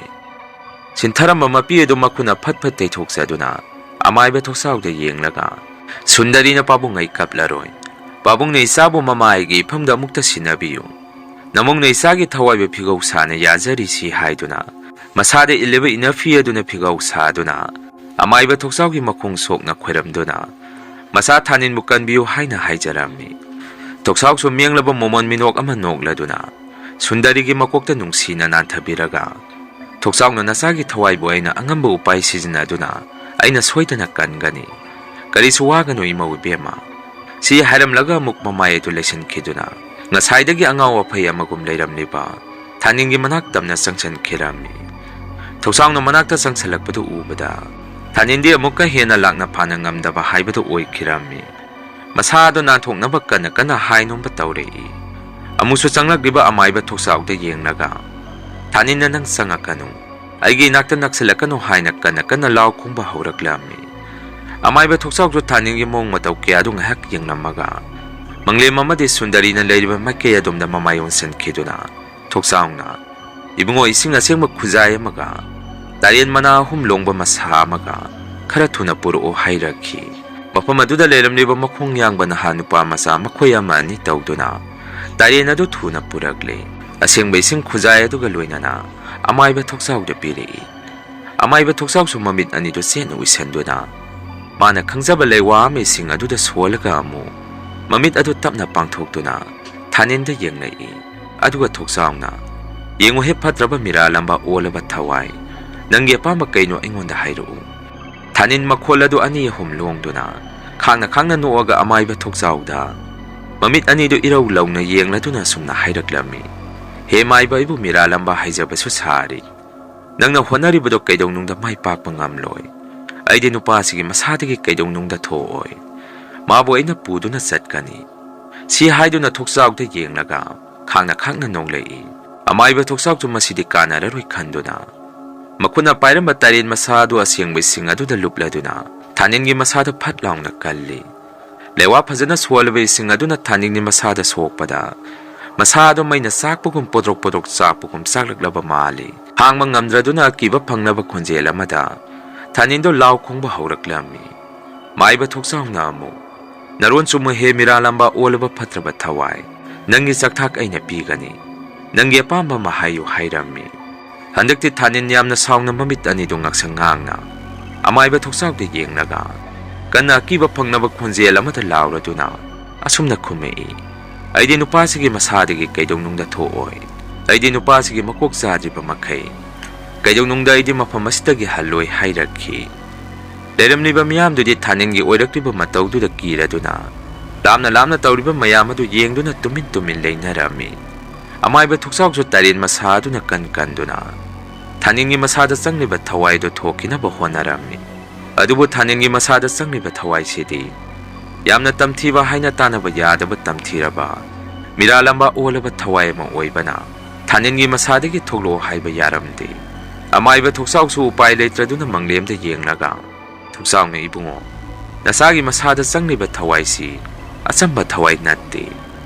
ꯁꯤꯟꯊꯔꯝꯕ ꯃꯄꯤ ꯑꯗꯨ ꯃꯈꯨꯠꯅ ꯐꯠ ꯐꯠ ꯇꯩꯊꯣꯛꯆꯗꯨꯅ ꯑꯃꯥꯏꯕ ꯊꯣꯛꯆꯥꯎꯗ ꯌꯦꯡꯂꯒ, "ꯁꯨꯟꯗꯔꯤꯅ ꯄꯥꯕꯨꯡ ꯑꯩ ꯀꯞꯂꯔꯣꯏ꯫ ꯄꯥꯕꯨꯡꯅ ꯏꯆꯥꯕꯨ ꯃꯃꯥ ꯑꯩꯒꯤ ꯏꯐꯝꯗ ꯑꯃꯨꯛꯇ ꯁꯤꯟꯅꯕꯤꯌꯨ꯫ ꯅꯃꯧꯅ ꯏꯆꯥꯒꯤ ꯊꯋꯥꯏꯕꯨ ꯐꯤꯒꯧ ꯁꯥꯅ ꯌꯥꯖꯔꯤꯁꯤ" ꯍꯥꯏꯗꯨꯅ ꯃꯁꯥꯗ ꯏꯜꯂꯤꯕ ꯏꯅꯐꯤ ꯑꯗꯨꯅ ꯐꯤꯒꯧ ꯁꯥꯗꯨꯅ ꯑꯃꯥꯏꯕ ꯊꯣꯛꯆꯥꯎꯒꯤ ꯃꯈꯣꯡ ꯁꯣꯛꯅ ꯈꯣꯏꯔꯝꯗꯨꯅ ꯃꯆꯥ ꯊꯥꯅꯤꯟꯕꯨ ꯀꯟꯕꯤꯌꯨ ꯍꯥꯏꯅ ꯍꯥꯏꯖꯔꯝꯃꯤ꯫ ꯊꯣꯛꯆꯥꯎꯁꯨ ꯃꯤꯌꯦꯡꯂꯕ ꯃꯣꯃꯣꯟ ꯃꯤꯅꯣꯛ ꯑꯃ ꯅꯣꯛꯂꯗꯨꯅ ꯁꯨꯟꯗꯔꯤꯒꯤ ꯃꯀꯣꯛꯇ ꯅꯨꯡꯁꯤꯅ ꯅꯥꯟꯊꯕꯤꯔꯒ, "ꯊꯣꯛꯆꯥꯎꯅ ꯅꯆꯥꯒꯤ ꯊꯋꯥꯏꯕꯨ ꯑꯩꯅ ꯑꯉꯝꯕ ꯎꯄꯥꯏ ꯁꯤꯖꯤꯟꯅꯗꯨꯅ ꯑꯩꯅ ꯁꯣꯏꯗꯅ ꯀꯟꯒꯅꯤ꯫ ꯀꯔꯤꯁꯨ ꯋꯥꯒꯅꯨ ꯏꯃꯧ ꯏꯕꯦꯝꯃ"꯫ ꯁꯤ ꯍꯥꯏꯔꯝꯂꯒ ꯑꯃꯨꯛ ꯃꯃꯥꯏ ꯑꯗꯨ ꯂꯩꯁꯤꯟꯈꯤꯗꯨꯅ ꯉꯁꯥꯏꯗꯒꯤ ꯑꯉꯥꯎ ꯑꯐꯩ ꯑꯃꯒꯨꯝ ꯂꯩꯔꯝꯂꯤꯕ ꯊꯥꯅꯤꯟꯒꯤ ꯃꯅꯥꯛ ꯇꯝꯅ ꯆꯪꯁꯤꯟꯈꯤꯔꯝꯃꯤ꯫ ꯊꯣꯛꯆꯥꯎꯅ ꯃꯅꯥꯛꯇ ꯆꯪꯁꯤꯜꯂꯛꯄꯗꯨ ꯎꯕꯗ ꯊꯥꯅꯤꯟꯗꯤ ꯑꯃꯨꯛꯀ ꯍꯦꯟꯅ ꯂꯥꯛꯅ ꯐꯥꯅ ꯉꯝꯗꯕ ꯍꯥꯏꯕꯗꯨ ꯑꯣꯏꯈꯤꯔꯝꯃꯤ꯫ ꯃꯁꯥꯗꯨ ꯅꯥꯟꯊꯣꯛꯅꯕ ꯀꯟꯅ ꯀꯟꯅ ꯍꯥꯏ ꯅꯣꯝꯕ ꯇꯧꯔꯛꯏ꯫ ꯑꯃꯨꯛꯁꯨ ꯆꯪꯂꯛꯂꯤꯕ ꯑꯃꯥꯏꯕ ꯊꯣꯛꯆꯥꯎꯗ ꯌꯦꯡꯂꯒ, "ꯊꯥꯅꯤꯟꯅ ꯅꯪ ꯆꯪꯉꯛꯀꯅꯨ, ꯑꯩꯒꯤ ꯏꯅꯥꯛꯇ ꯅꯛꯁꯤꯜꯂꯛꯀꯅꯨ" ꯍꯥꯏꯅ ꯀꯟꯅ ꯀꯟꯅ ꯂꯥꯎ ꯈꯣꯡꯕ ꯍꯧꯔꯛꯂꯝꯃꯤ꯫ ꯑꯃꯥꯏꯕ ꯊꯣꯛꯆꯥꯎꯁꯨ ꯊꯥꯅꯤꯟꯒꯤ ꯃꯑꯣꯡ ꯃꯇꯧ ꯀꯌꯥꯗꯨ ꯉꯥꯏꯍꯥꯛ ꯌꯦꯡꯂꯝꯃꯒ, ꯃꯪꯂꯦꯝ ꯑꯃꯗꯤ ꯁꯨꯟꯗꯔꯤꯅ ꯂꯩꯔꯤꯕ ꯃꯥꯏꯀꯩ ꯑꯗꯣꯝꯗ ꯃꯃꯥꯏ ꯑꯣꯟꯁꯤꯟꯈꯤꯗꯨꯅ, ꯊꯣꯛꯆꯥꯎꯅ, "ꯏꯕꯨꯡꯉꯣ, ꯏꯁꯤꯡ ꯑꯁꯦꯡꯕ ꯈꯨꯖꯥꯏ ꯑꯃꯒ, ꯇꯥꯔꯦꯟ ꯃꯅꯥ ꯑꯍꯨꯝ ꯂꯣꯡꯕ ꯃꯁꯥ ꯑꯃꯒ ꯈꯔ ꯊꯨꯅ ꯄꯨꯔꯛꯑꯣ" ꯍꯥꯏꯔꯛꯈꯤ꯫ ꯃꯐꯝ ꯑꯗꯨꯗ ꯂꯩꯔꯝꯂꯤꯕ ꯃꯈꯣꯡ ꯌꯥꯡꯕ ꯅꯍꯥ ꯅꯨꯄꯥ ꯃꯆꯥ ꯃꯈꯣꯏ ꯑꯃ ꯑꯅꯤ ꯇꯧꯗꯨꯅ ꯇꯥꯔꯦꯟ ꯑꯗꯨ ꯊꯨꯅ ꯄꯨꯔꯛꯂꯦ꯫ ꯑꯁꯦꯡꯕ ꯏꯁꯤꯡ ꯈꯨꯖꯥꯏ ꯑꯗꯨꯒ ꯂꯣꯏꯅꯅ ꯑꯃꯥꯏꯕ ꯊꯣꯛꯆꯥꯎꯗ ꯄꯤꯔꯛꯏ꯫ ꯑꯃꯥꯏꯕ ꯊꯣꯛꯆꯥꯎꯁꯨ ꯃꯃꯤꯠ ꯑꯅꯤꯗꯨ ꯆꯦꯠꯅ ꯎꯏꯁꯟꯗꯨꯅ ꯃꯥꯅ ꯈꯪꯖꯕ ꯂꯩꯋꯥ ꯑꯃ ꯏꯁꯤꯡ ꯑꯗꯨꯗ ꯁꯣꯜꯂꯒ ꯑꯃꯨꯛ ꯃꯃꯤꯠ ꯑꯗꯨ ꯇꯞꯅ ꯄꯥꯡꯊꯣꯛꯇꯨꯅ ꯊꯥꯅꯤꯟꯗ ꯌꯦꯡꯂꯛꯏ꯫ ꯑꯗꯨꯒ ꯊꯣꯛꯆꯥꯎꯅ, "ꯌꯦꯡꯉꯨꯍꯦ ꯐꯠꯇ꯭ꯔꯕ ꯃꯤꯔꯥꯜꯂꯝꯕ ꯑꯣꯜꯂꯕ ꯊꯋꯥꯏ, ꯅꯪꯒꯤ ꯑꯄꯥꯝꯕ ꯀꯩꯅꯣ ꯑꯩꯉꯣꯟꯗ ꯍꯥꯏꯔꯛꯎ"꯫ ꯊꯥꯅꯤꯟ ꯃꯈꯣꯜ ꯑꯗꯨ ꯑꯅꯤ ꯑꯍꯨꯝ ꯂꯣꯡꯗꯨꯅ ꯈꯥꯡꯅ ꯈꯥꯡꯅ ꯅꯣꯛꯑꯒ ꯑꯃꯥꯏꯕ ꯊꯣꯛꯆꯥꯎꯗ ꯃꯃꯤꯠ ꯑꯅꯤꯗꯨ ꯏꯔꯧ ꯂꯧꯅ ꯌꯦꯡꯂꯗꯨꯅ ꯑꯁꯨꯝꯅ ꯍꯥꯏꯔꯛꯂꯝꯃꯤ, "ꯍꯦ ꯃꯥꯏꯕ, ꯑꯩꯕꯨ ꯃꯤꯔꯥꯜꯂꯝꯕ ꯍꯥꯏꯖꯕꯁꯨ ꯁꯥꯔꯤ꯫ ꯅꯪꯅ ꯍꯣꯠꯅꯔꯤꯕꯗꯣ ꯀꯩꯗꯧꯅꯨꯡꯗ ꯃꯥꯏ ꯄꯥꯛꯄ ꯉꯝꯂꯣꯏ꯫ ꯑꯩꯗꯤ ꯅꯨꯄꯥꯁꯤꯒꯤ ꯃꯁꯥꯗꯒꯤ ꯀꯩꯗꯧꯅꯨꯡꯗ ꯊꯣꯛꯑꯣꯏ꯫ ꯃꯥꯕꯨ ꯑꯩꯅ ꯄꯨꯗꯨꯅ ꯆꯠꯀꯅꯤ"꯫ ꯁꯤ ꯍꯥꯏꯗꯨꯅ ꯊꯣꯛꯆꯥꯎꯗ ꯌꯦꯡꯂꯒ ꯈꯥꯡꯅ ꯈꯥꯡꯅ ꯅꯣꯡꯂꯛꯏ꯫ ꯑꯃꯥꯏꯕ ꯊꯣꯛꯆꯥꯎꯁꯨ ꯃꯁꯤꯗꯤ ꯀꯥꯟꯅꯔꯔꯣꯏ ꯈꯟꯗꯨꯅ ꯃꯈꯨꯠꯅ ꯄꯥꯏꯔꯝꯕ ꯇꯥꯔꯦꯟ ꯃꯁꯥ ꯑꯗꯨ ꯑꯁꯦꯡꯕ ꯏꯁꯤꯡ ꯑꯗꯨꯗ ꯂꯨꯞꯂꯗꯨꯅ ꯊꯥꯅꯤꯟꯒꯤ ꯃꯁꯥꯗ ꯐꯠ ꯂꯥꯎꯅ ꯀꯜꯂꯤ꯫ ꯂꯩꯋꯥ ꯐꯖꯅ ꯁꯣꯜꯂꯕ ꯏꯁꯤꯡ ꯑꯗꯨꯅ ꯊꯥꯅꯤꯡꯒꯤ ꯃꯁꯥꯗ ꯁꯣꯛꯄꯗ, ꯃꯁꯥ ꯑꯗꯨ ꯃꯩꯅ ꯆꯥꯛꯄꯒꯨꯝ ꯄꯣꯗ꯭ꯔꯣꯛ ꯄꯣꯗ꯭ꯔꯣꯛ ꯆꯥꯛꯄꯒꯨꯝ ꯆꯥꯛꯂꯛꯂꯕ ꯃꯥꯜꯂꯤ꯫ ꯍꯥꯡꯕ ꯉꯝꯗ꯭ꯔꯗꯨꯅ ꯑꯀꯤꯕ ꯐꯪꯂꯕ ꯈꯣꯟꯖꯦꯜ ꯑꯃꯗ ꯊꯥꯅꯤꯟꯗꯨ ꯂꯥꯎ ꯈꯣꯡꯕ ꯍꯧꯔꯛꯂꯝꯃꯤ꯫ ꯃꯥꯏꯕ ꯊꯣꯛꯆꯥꯎꯅ ꯑꯃꯨꯛ, "ꯅꯔꯣꯟ ꯆꯨꯝꯃꯨ ꯍꯦ ꯃꯤꯔꯥꯂꯝꯕ ꯑꯣꯜꯂꯕ ꯐꯠꯇ꯭ꯔꯕ ꯊꯋꯥꯏ, ꯅꯪꯒꯤ ꯆꯥꯛꯊꯥꯛ ꯑꯩꯅ ꯄꯤꯒꯅꯤ꯫ ꯅꯪꯒꯤ ꯑꯄꯥꯝꯕ ꯑꯃ ꯍꯥꯏꯌꯨ" ꯍꯥꯏꯔꯝꯃꯤ꯫ ꯍꯟꯗꯛꯇꯤ ꯊꯥꯅꯤꯟ ꯌꯥꯝꯅ ꯁꯥꯎꯅ ꯃꯃꯤꯠ ꯑꯅꯤꯗꯨ ꯉꯥꯛꯁꯪ ꯉꯥꯡꯅ ꯑꯃꯥꯏꯕ ꯊꯣꯛꯆꯥꯎꯗ ꯌꯦꯡꯂꯒ ꯀꯟꯅ ꯑꯀꯤꯕ ꯐꯪꯅꯕ ꯈꯣꯟꯖꯦꯜ ꯑꯃꯗ ꯂꯥꯎꯔꯗꯨꯅ ꯑꯁꯨꯝꯅ ꯈꯨꯝꯃꯛꯏ, "ꯑꯩꯗꯤ ꯅꯨꯄꯥꯁꯤꯒꯤ ꯃꯁꯥꯗꯒꯤ ꯀꯩꯗꯧꯅꯨꯡꯗ ꯊꯣꯛꯑꯣꯏ꯫ ꯑꯩꯗꯤ ꯅꯨꯄꯥꯁꯤꯒꯤ ꯃꯀꯣꯛ ꯆꯥꯗ꯭ꯔꯤꯕ ꯃꯈꯩ ꯀꯩꯗꯧꯅꯨꯡꯗ ꯑꯩꯗꯤ ꯃꯐꯝ ꯑꯁꯤꯗꯒꯤ ꯍꯜꯂꯣꯏ" ꯍꯥꯏꯔꯛꯈꯤ꯫ ꯂꯩꯔꯝꯂꯤꯕ ꯃꯤꯌꯥꯝꯗꯨꯗꯤ ꯊꯥꯅꯤꯟꯒꯤ ꯑꯣꯏꯔꯛꯂꯤꯕ ꯃꯇꯧꯗꯨꯗ ꯀꯤꯔꯗꯨꯅ ꯂꯥꯞꯅ ꯂꯥꯞꯅ ꯇꯧꯔꯤꯕ ꯃꯌꯥꯝ ꯑꯗꯨ ꯌꯦꯡꯗꯨꯅ ꯇꯨꯃꯤꯟ ꯇꯨꯃꯤꯟ ꯂꯩꯅꯔꯝꯃꯤ꯫ ꯑꯃꯥꯏꯕ ꯊꯣꯛꯆꯥꯎꯁꯨ ꯇꯔꯦꯟ ꯃꯁꯥ ꯑꯗꯨꯅ ꯀꯟ ꯀꯟꯗꯨꯅ ꯊꯥꯅꯤꯟꯒꯤ ꯃꯁꯥꯗ ꯆꯪꯂꯤꯕ ꯊꯋꯥꯏꯗꯨ ꯊꯣꯛꯈꯤꯅꯕ ꯍꯣꯠꯅꯔꯝꯃꯤ꯫ ꯑꯗꯨꯕꯨ ꯊꯥꯅꯤꯟꯒꯤ ꯃꯁꯥꯗ ꯆꯪꯂꯤꯕ ꯊꯋꯥꯏꯁꯤꯗꯤ ꯌꯥꯝꯅ ꯇꯝꯊꯤꯕ, ꯍꯥꯏꯅ ꯇꯥꯅꯕ ꯌꯥꯗꯕ ꯇꯝꯊꯤꯔꯕ, ꯃꯤꯔꯥꯂꯝꯕ ꯑꯣꯜꯂꯕ ꯊꯋꯥꯏ ꯑꯃ ꯑꯣꯏꯕꯅ ꯊꯥꯅꯤꯟꯒꯤ ꯃꯁꯥꯗꯒꯤ ꯊꯣꯛꯂꯛꯑꯣ ꯍꯥꯏꯕ ꯌꯥꯔꯝꯗꯦ꯫ ꯑꯃꯥꯏꯕ ꯊꯣꯛꯆꯥꯎꯁꯨ ꯎꯄꯥꯏ ꯂꯩꯇ꯭ꯔꯗꯨꯅ ꯃꯪꯂꯦꯝꯗ ꯌꯦꯡꯂꯒ, "ꯊꯣꯛꯆꯥꯎꯅ ꯏꯕꯨꯡꯉꯣ, ꯅꯆꯥꯒꯤ ꯃꯁꯥꯗ ꯆꯪꯂꯤꯕ ꯊꯋꯥꯏꯁꯤ ꯑꯆꯝꯕ ꯊꯋꯥꯏ ꯅꯠꯇꯦ꯫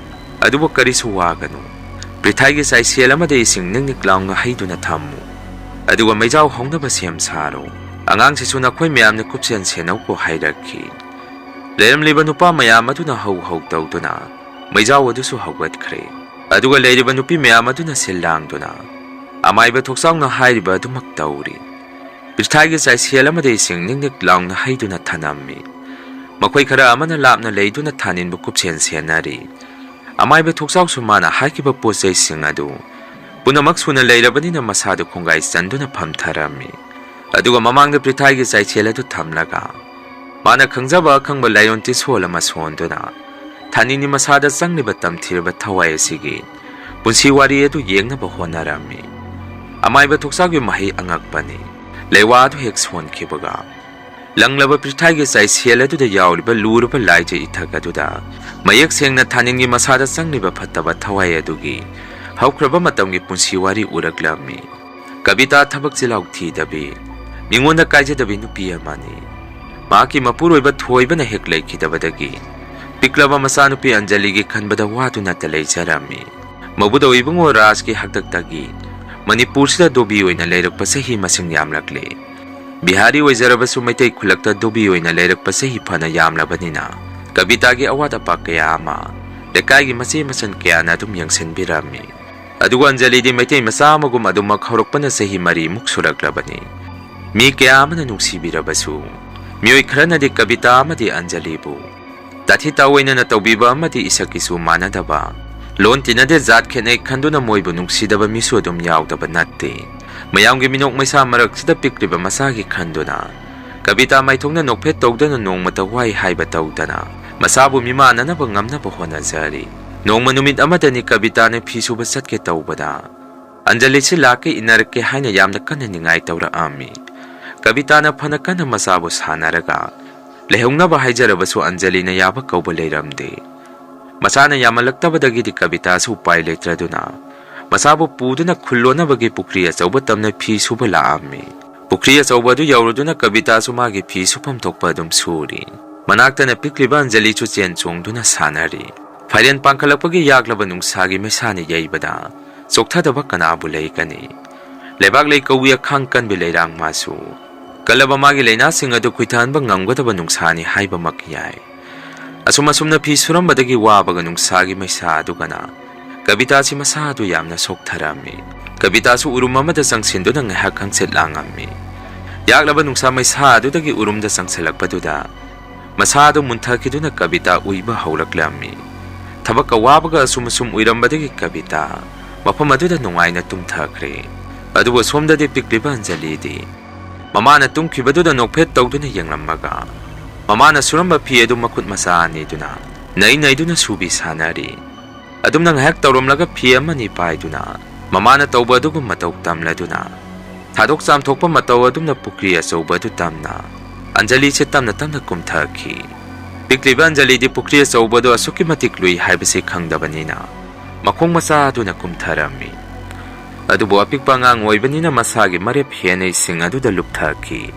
ꯑꯗꯨꯕꯨ ꯀꯔꯤꯁꯨ ꯋꯥꯒꯅꯨ꯫ ꯄ꯭ꯔꯤꯊꯥꯏꯒꯤ ꯆꯥꯏꯁꯦꯜ ꯑꯃꯗ ꯏꯁꯤꯡ ꯅꯤꯛ ꯅꯤꯛ ꯂꯥꯎꯅ ꯍꯩꯗꯨꯅ ꯊꯝꯃꯨ꯫ ꯑꯗꯨꯒ ꯃꯩꯖꯥꯎ ꯍꯧꯅꯕ ꯁꯦꯝ ꯁꯥꯔꯣ꯫ ꯑꯉꯥꯡꯁꯤꯁꯨ ꯅꯈꯣꯏ ꯃꯌꯥꯝꯅ ꯀꯨꯞꯁꯦꯟ ꯁꯦꯟꯅꯧꯀꯣ" ꯍꯥꯏꯔꯛꯈꯤ꯫ ꯂꯩꯔꯝꯂꯤꯕ ꯅꯨꯄꯥ ꯃꯌꯥꯝ ꯑꯗꯨꯅ ꯍꯧ ꯍꯧ ꯇꯧꯗꯨꯅ ꯃꯩꯖꯥꯎ ꯑꯗꯨꯁꯨ ꯍꯧꯒꯠꯈ꯭ꯔꯦ꯫ ꯑꯗꯨꯒ ꯂꯩꯔꯤꯕ ꯅꯨꯄꯤ ꯃꯌꯥꯝ ꯑꯗꯨꯅ ꯁꯤꯜ ꯂꯥꯡꯗꯨꯅ ꯑꯃꯥꯏꯕ ꯊꯣꯛꯆꯥꯎꯅ ꯍꯥꯏꯔꯤꯕ ꯑꯗꯨꯃꯛ ꯇꯧꯔꯤ꯫ ꯄ꯭ꯔꯤꯊꯥꯏꯒꯤ ꯆꯥꯏꯁꯦꯜ ꯑꯃꯗ ꯏꯁꯤꯡ ꯅꯤꯛ ꯅꯤꯛ ꯂꯥꯎꯅ ꯍꯩꯗꯨꯅ ꯊꯅꯝꯃꯤ꯫ ꯃꯈꯣꯏ ꯈꯔ ꯑꯃꯅ ꯂꯥꯞꯅ ꯂꯩꯗꯨꯅ ꯊꯥꯅꯤꯟꯕꯨ ꯀꯨꯞꯁꯦꯟ ꯁꯦꯟꯅꯔꯤ꯫ ꯑꯃꯥꯏꯕ ꯊꯣꯛꯆꯥꯎꯁꯨ ꯃꯥꯅ ꯍꯥꯏꯈꯤꯕ ꯄꯣꯠ ꯆꯩꯁꯤꯡ ꯑꯗꯨ ꯄꯨꯝꯅꯃꯛ ꯁꯨꯅ ꯂꯩꯔꯕꯅꯤꯅ ꯃꯁꯥꯗꯨ ꯈꯣꯡꯒꯥꯏ ꯆꯟꯗꯨꯅ ꯐꯝꯊꯔꯝꯃꯤ꯫ ꯑꯗꯨꯒ ꯃꯃꯥꯡꯗ ꯄ꯭ꯔꯤꯊꯥꯏꯒꯤ ꯆꯥꯏꯁꯦꯜ ꯑꯗꯨ ꯊꯝꯂꯒ ꯃꯥꯅ ꯈꯪꯖꯕ ꯑꯈꯪꯕ ꯂꯥꯏꯑꯣꯟ ꯇꯤꯁꯣꯜ ꯑꯃ ꯁꯣꯟꯗꯨꯅ ꯊꯥꯅꯤꯟꯒꯤ ꯃꯁꯥꯗ ꯆꯪꯂꯤꯕ ꯇꯝꯊꯤꯔꯕ ꯊꯋꯥꯏ ꯑꯁꯤꯒꯤ ꯄꯨꯟꯁꯤ ꯋꯥꯔꯤ ꯑꯗꯨ ꯌꯦꯡꯅꯕ ꯍꯣꯠꯅꯔꯝꯃꯤ꯫ ꯑꯃꯥꯏꯕ ꯊꯣꯛꯆꯥꯎꯒꯤ ꯃꯍꯩ ꯑꯉꯛꯄꯅꯤ꯫ ꯂꯩꯋꯥ ꯑꯗꯨ ꯍꯦꯛ ꯁꯣꯟꯈꯤꯕꯒ ꯂꯪꯂꯕ ꯄ꯭ꯔꯤꯊꯥꯏꯒꯤ ꯆꯥꯏꯁꯦꯜ ꯑꯗꯨꯗ ꯌꯥꯎꯔꯤꯕ ꯂꯨꯔꯕ ꯂꯥꯏꯖ ꯏꯊꯛ ꯑꯗꯨꯗ ꯃꯌꯦꯛ ꯁꯦꯡꯅ ꯊꯥꯅꯤꯟꯒꯤ ꯃꯁꯥꯗ ꯆꯪꯂꯤꯕ ꯐꯠꯇꯕ ꯊꯋꯥꯏ ꯑꯗꯨꯒꯤ ꯍꯧꯈ꯭ꯔꯕ ꯃꯇꯝꯒꯤ ꯄꯨꯟꯁꯤ ꯋꯥꯔꯤ ꯎꯔꯛꯂꯝꯃꯤ꯫ ꯀꯕꯤꯇꯥ ꯊꯕꯛ ꯆꯤꯜꯍꯥꯎ ꯊꯤꯗꯕꯤ, ꯃꯤꯉꯣꯟꯗ ꯀꯥꯏꯖꯗꯕꯤ ꯅꯨꯄꯤ ꯑꯃꯅꯤ꯫ ꯃꯍꯥꯛꯀꯤ ꯃꯄꯨꯔꯣꯏꯕ ꯊꯣꯏꯕꯅ ꯍꯦꯛ ꯂꯩꯈꯤꯗꯕꯗꯒꯤ ꯄꯤꯛꯂꯕ ꯃꯆꯥꯅꯨꯄꯤ ꯑꯟꯖꯂꯤꯒꯤ ꯈꯟꯕꯗ ꯋꯥꯗꯨꯅꯇ ꯂꯩꯖꯔꯝꯃꯤ꯫ ꯃꯕꯨꯗꯧ ꯏꯕꯨꯡꯉꯣ ꯔꯥꯖꯀꯤ ꯍꯥꯛꯇꯛꯇꯒꯤ ꯃꯅꯤꯄꯨꯔꯁꯤꯗ ꯗꯣꯕꯤ ꯑꯣꯏꯅ ꯂꯩꯔꯛꯄ ꯆꯍꯤ ꯃꯁꯤꯡ ꯌꯥꯝꯂꯛꯂꯦ꯫ ꯕꯤꯍꯥꯔꯤ ꯑꯣꯏꯖꯔꯕꯁꯨ ꯃꯩꯇꯩ ꯈꯨꯜꯂꯛꯇ ꯗꯣꯕꯤ ꯑꯣꯏꯅ ꯂꯩꯔꯛꯄ ꯆꯍꯤ ꯐꯅ ꯌꯥꯝꯂꯕꯅꯤꯅ ꯀꯕꯤꯇꯥꯒꯤ ꯑꯋꯥꯠ ꯑꯄꯥ ꯀꯌꯥ ꯑꯃ ꯂꯩꯀꯥꯏꯒꯤ ꯃꯆꯦ ꯃꯆꯟ ꯀꯌꯥꯅ ꯑꯗꯨꯝ ꯌꯦꯡꯁꯤꯟꯕꯤꯔꯝꯃꯤ꯫ ꯑꯗꯨꯒ ꯑꯟꯖꯂꯤꯗꯤ ꯃꯩꯇꯩ ꯃꯆꯥ ꯑꯃꯒꯨꯝ ꯑꯗꯨꯃꯛ ꯍꯧꯔꯛꯄꯅ ꯆꯍꯤ ꯃꯔꯤꯃꯨꯛ ꯁꯨꯔꯛꯂꯕꯅꯤ꯫ ꯃꯤ ꯀꯌꯥ ꯑꯃꯅ ꯅꯨꯡꯁꯤꯕꯤꯔꯕꯁꯨ, ꯃꯤꯑꯣꯏ ꯈꯔꯅꯗꯤ ꯀꯕꯤꯇꯥ ꯑꯃꯗꯤ ꯑꯟꯖꯂꯤꯕꯨ ꯇꯥꯊꯤ ꯇꯥꯑꯣꯏꯅꯅ ꯇꯧꯕꯤꯕ ꯑꯃꯗꯤ ꯏꯁꯛꯀꯤꯁꯨ ꯃꯥꯟꯅꯗꯕ, ꯂꯣꯟ ꯇꯤꯟꯅꯗꯦ, ꯖꯥꯠ ꯈꯦꯠꯅꯩ ꯈꯟꯗꯨꯅ ꯃꯣꯏꯕꯨ ꯅꯨꯡꯁꯤꯗꯕ ꯃꯤꯁꯨ ꯑꯗꯨꯝ ꯌꯥꯎꯗꯕ ꯅꯠꯇꯦ꯫ ꯃꯌꯥꯝꯒꯤ ꯃꯤꯅꯣꯛ ꯃꯩꯁꯥ ꯃꯔꯛꯁꯤꯗ ꯄꯤꯛꯂꯤꯕ ꯃꯆꯥꯒꯤ ꯈꯟꯗꯨꯅ ꯀꯕꯤꯇꯥ ꯃꯥꯏꯊꯣꯡꯗ ꯅꯣꯛꯐꯦꯠ ꯇꯧꯗꯅ ꯅꯣꯡꯃꯇ ꯋꯥꯏ ꯍꯥꯏꯕ ꯇꯧꯗꯅ ꯃꯆꯥꯕꯨ ꯃꯤꯃꯥꯟꯅꯅꯕ ꯉꯝꯅꯕ ꯍꯣꯠꯅꯖꯔꯤ꯫ ꯅꯣꯡꯃ ꯅꯨꯃꯤꯠ ꯑꯃꯗꯅꯤ ꯀꯕꯤꯇꯥꯅ ꯐꯤ ꯁꯨꯕ ꯆꯠꯀꯦ ꯇꯧꯕꯗ ꯑꯟꯖꯂꯤꯁꯤ ꯂꯥꯛꯀꯦ ꯏꯟꯅꯔꯛꯀꯦ ꯍꯥꯏꯅ ꯌꯥꯝꯅ ꯀꯟꯅ ꯅꯤꯡꯉꯥꯏ ꯇꯧꯔꯛꯑꯝꯃꯤ꯫ ꯀꯕꯤꯇꯥꯅ ꯐꯅ ꯀꯟꯅ ꯃꯆꯥꯕꯨ ꯁꯥꯟꯅꯔꯒ ꯂꯩꯍꯧꯅꯕ ꯍꯥꯏꯖꯔꯕꯁꯨ ꯑꯟꯖꯂꯤꯅ ꯌꯥꯕ ꯀꯧꯕ ꯂꯩꯔꯝꯗꯦ꯫ ꯃꯆꯥꯅ ꯌꯥꯝꯃꯜꯂꯛꯇꯕꯗꯒꯤꯗꯤ ꯀꯕꯤꯇꯥꯁꯨ ꯎꯄꯥꯏ ꯂꯩꯇ꯭ꯔꯗꯨꯅ ꯃꯆꯥꯕꯨ ꯄꯨꯗꯨꯅ ꯈꯨꯜꯂꯣꯟꯅꯕꯒꯤ ꯄꯨꯈ꯭ꯔꯤ ꯑꯆꯧꯕ ꯇꯝꯅ ꯐꯤ ꯁꯨꯕ ꯂꯥꯛꯑꯝꯃꯤ꯫ ꯄꯨꯈ꯭ꯔꯤ ꯑꯆꯧꯕ ꯑꯗꯨ ꯌꯧꯔꯨꯗꯨꯅ ꯀꯕꯤꯇꯥꯁꯨ ꯃꯥꯒꯤ ꯐꯤ ꯁꯨꯐꯝ ꯊꯣꯛꯄ ꯑꯗꯨꯝ ꯁꯨꯔꯤ꯫ ꯃꯅꯥꯛꯇꯅ ꯄꯤꯛꯂꯤꯕ ꯑꯟꯖꯂꯤꯁꯨ ꯆꯦꯟ ꯆꯣꯡꯗꯨꯅ ꯁꯥꯟꯅꯔꯤ꯫ ꯐꯥꯏꯔꯦꯟ ꯄꯥꯡꯈꯠꯂꯛꯄꯒꯤ ꯌꯥꯛꯂꯕ ꯅꯨꯡꯁꯥꯒꯤ ꯃꯩꯁꯥꯅ ꯌꯩꯕꯗ ꯆꯣꯛꯊꯗꯕ ꯀꯅꯥꯕꯨ ꯂꯩꯒꯅꯤ? ꯂꯩꯕꯥꯛ ꯂꯩꯀꯧꯒꯤ ꯑꯈꯥꯡ ꯀꯟꯕꯤ ꯂꯩꯔꯥꯡ ꯃꯥꯁꯨ ꯀꯜꯂꯕ ꯃꯥꯒꯤ ꯂꯥꯏꯅꯥꯁꯤꯡ ꯑꯗꯨ ꯈꯨꯏꯊꯍꯟꯕ ꯉꯝꯒꯗꯕ ꯅꯨꯡꯁꯥꯅꯤ ꯍꯥꯏꯕꯃꯛ ꯌꯥꯏ꯫ ꯑꯁꯨꯝ ꯑꯁꯨꯝꯅ ꯐꯤ ꯁꯨꯔꯝꯕꯗꯒꯤ ꯋꯥꯕꯒ ꯅꯨꯡꯁꯥꯒꯤ ꯃꯩꯁꯥ ꯑꯗꯨꯒꯅ ꯀꯕꯤꯇꯥꯁꯤ ꯃꯁꯥ ꯑꯗꯨ ꯌꯥꯝꯅ ꯁꯣꯛꯊꯔꯝꯃꯤ꯫ ꯀꯕꯤꯇꯥꯁꯨ ꯎꯔꯨꯝ ꯑꯃꯗ ꯆꯪꯁꯤꯟꯗꯨꯅ ꯉꯥꯏꯍꯥꯛ ꯍꯪꯆꯤꯠ ꯂꯥꯡꯉꯝꯃꯤ꯫ ꯌꯥꯛꯂꯕ ꯅꯨꯡꯁꯥ ꯃꯩꯁꯥ ꯑꯗꯨꯗꯒꯤ ꯎꯔꯨꯝꯗ ꯆꯪꯁꯤꯜꯂꯛꯄꯗꯨꯗ ꯃꯁꯥ ꯑꯗꯨ ꯃꯨꯟꯊꯈꯤꯗꯨꯅ ꯀꯕꯤꯇꯥ ꯎꯏꯕ ꯍꯧꯔꯛꯂꯝꯃꯤ꯫ ꯊꯕꯛꯀ ꯋꯥꯕꯒ ꯑꯁꯨꯝ ꯑꯁꯨꯝ ꯎꯏꯔꯝꯕꯗꯒꯤ ꯀꯕꯤꯇꯥ ꯃꯐꯝ ꯑꯗꯨꯗ ꯅꯨꯡꯉꯥꯏꯅ ꯇꯨꯝꯊꯈ꯭ꯔꯦ꯫ ꯑꯗꯨꯕꯨ ꯑꯁꯣꯝꯗꯗꯤ ꯄꯤꯛꯂꯤꯕ ꯑꯟꯖꯂꯤꯗꯤ ꯃꯃꯥꯅ ꯇꯨꯝꯈꯤꯕꯗꯨꯗ ꯅꯣꯛꯐꯦꯠ ꯇꯧꯗꯨꯅ ꯌꯦꯡꯂꯝꯃꯒ ꯃꯃꯥꯅ ꯁꯨꯔꯝꯕ ꯐꯤ ꯑꯗꯨ ꯃꯈꯨꯠ ꯃꯆꯥ ꯑꯅꯤꯗꯨꯅ ꯅꯩ ꯅꯩꯗꯨꯅ ꯁꯨꯕꯤ ꯁꯥꯟꯅꯔꯤ꯫ ꯑꯗꯨꯝꯅ ꯉꯥꯏꯍꯥꯛ ꯇꯧꯔꯝꯂꯒ ꯐꯤ ꯑꯃꯅꯤ ꯄꯥꯏꯗꯨꯅ ꯃꯃꯥꯅ ꯇꯧꯕ ꯑꯗꯨꯒꯨꯝ ꯃꯇꯧ ꯇꯝꯂꯗꯨꯅ ꯊꯥꯗꯣꯛ ꯆꯥꯝꯊꯣꯛꯄ ꯃꯇꯧ ꯑꯗꯨꯝꯅ ꯄꯨꯈ꯭ꯔꯤ ꯑꯆꯧꯕ ꯑꯗꯨ ꯇꯝꯅ ꯑꯟꯖꯂꯤꯁꯦ ꯇꯞꯅ ꯇꯞꯅ ꯀꯨꯝꯊꯈꯤ꯫ ꯄꯤꯛꯂꯤꯕ ꯑꯟꯖꯂꯤꯗꯤ ꯄꯨꯈ꯭ꯔꯤ ꯑꯆꯧꯕ ꯑꯗꯨ ꯑꯁꯨꯛꯀꯤ ꯃꯇꯤꯛ ꯂꯨꯏ ꯍꯥꯏꯕꯁꯤ ꯈꯪꯗꯕꯅꯤꯅ ꯃꯈꯣꯡ ꯃꯆꯥ ꯑꯗꯨꯅ ꯀꯨꯝꯊꯔꯝꯃꯤ꯫ ꯑꯗꯨꯕꯨ ꯑꯄꯤꯛꯄ ꯑꯉꯥꯡ ꯑꯣꯏꯕꯅꯤꯅ ꯃꯁꯥꯒꯤ ꯃꯔꯦꯞ ꯍꯦꯟꯅ ꯏꯁꯤꯡ ꯑꯗꯨꯗ ꯂꯨꯞꯊꯈꯤ꯫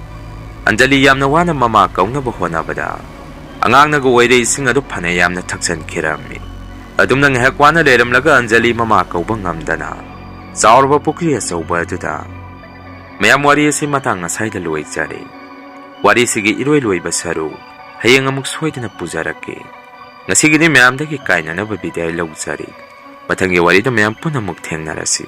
ꯑꯟꯖꯂꯤ ꯌꯥꯝꯅ ꯋꯥꯅ ꯃꯃꯥ ꯀꯧꯅꯕ ꯍꯣꯠꯅꯕꯗ ꯑꯉꯥꯡꯅꯒ ꯑꯣꯏꯔꯦ ꯏꯁꯤꯡ ꯑꯗꯨ ꯐꯅ ꯌꯥꯝꯅ ꯊꯛꯆꯟꯈꯤꯔꯝꯃꯤ꯫ ꯑꯗꯨꯝꯅ ꯉꯥꯏꯍꯥꯛ ꯋꯥꯅ ꯂꯩꯔꯝꯂꯒ ꯑꯟꯖꯂꯤ ꯃꯃꯥ ꯀꯧꯕ ꯉꯝꯗꯅ ꯆꯥꯎꯔꯕ ꯄꯨꯈ꯭ꯔꯤ ꯑꯆꯧꯕ ꯑꯗꯨꯗ꯫ ꯃꯌꯥꯝ, ꯋꯥꯔꯤ ꯑꯁꯤ ꯃꯇꯥꯡ ꯑꯁꯥꯏꯗ ꯂꯣꯏꯖꯔꯦ꯫ ꯋꯥꯔꯤꯁꯤꯒꯤ ꯏꯔꯣꯏ ꯂꯣꯏꯕ ꯁꯔꯨꯛ ꯍꯌꯦꯡ ꯑꯃꯨꯛ ꯁꯣꯏꯗꯅ ꯄꯨꯖꯔꯛꯀꯦ꯫ ꯉꯁꯤꯒꯤꯗꯤ ꯃꯌꯥꯝꯗꯒꯤ ꯀꯥꯏꯅꯅꯕ ꯕꯤꯗꯥꯏ ꯂꯧꯖꯔꯤ꯫ ꯃꯊꯪꯒꯤ ꯋꯥꯔꯤꯗ ꯃꯌꯥꯝ ꯄꯨꯟꯅ ꯑꯃꯨꯛ ꯊꯦꯡꯅꯔꯁꯤ꯫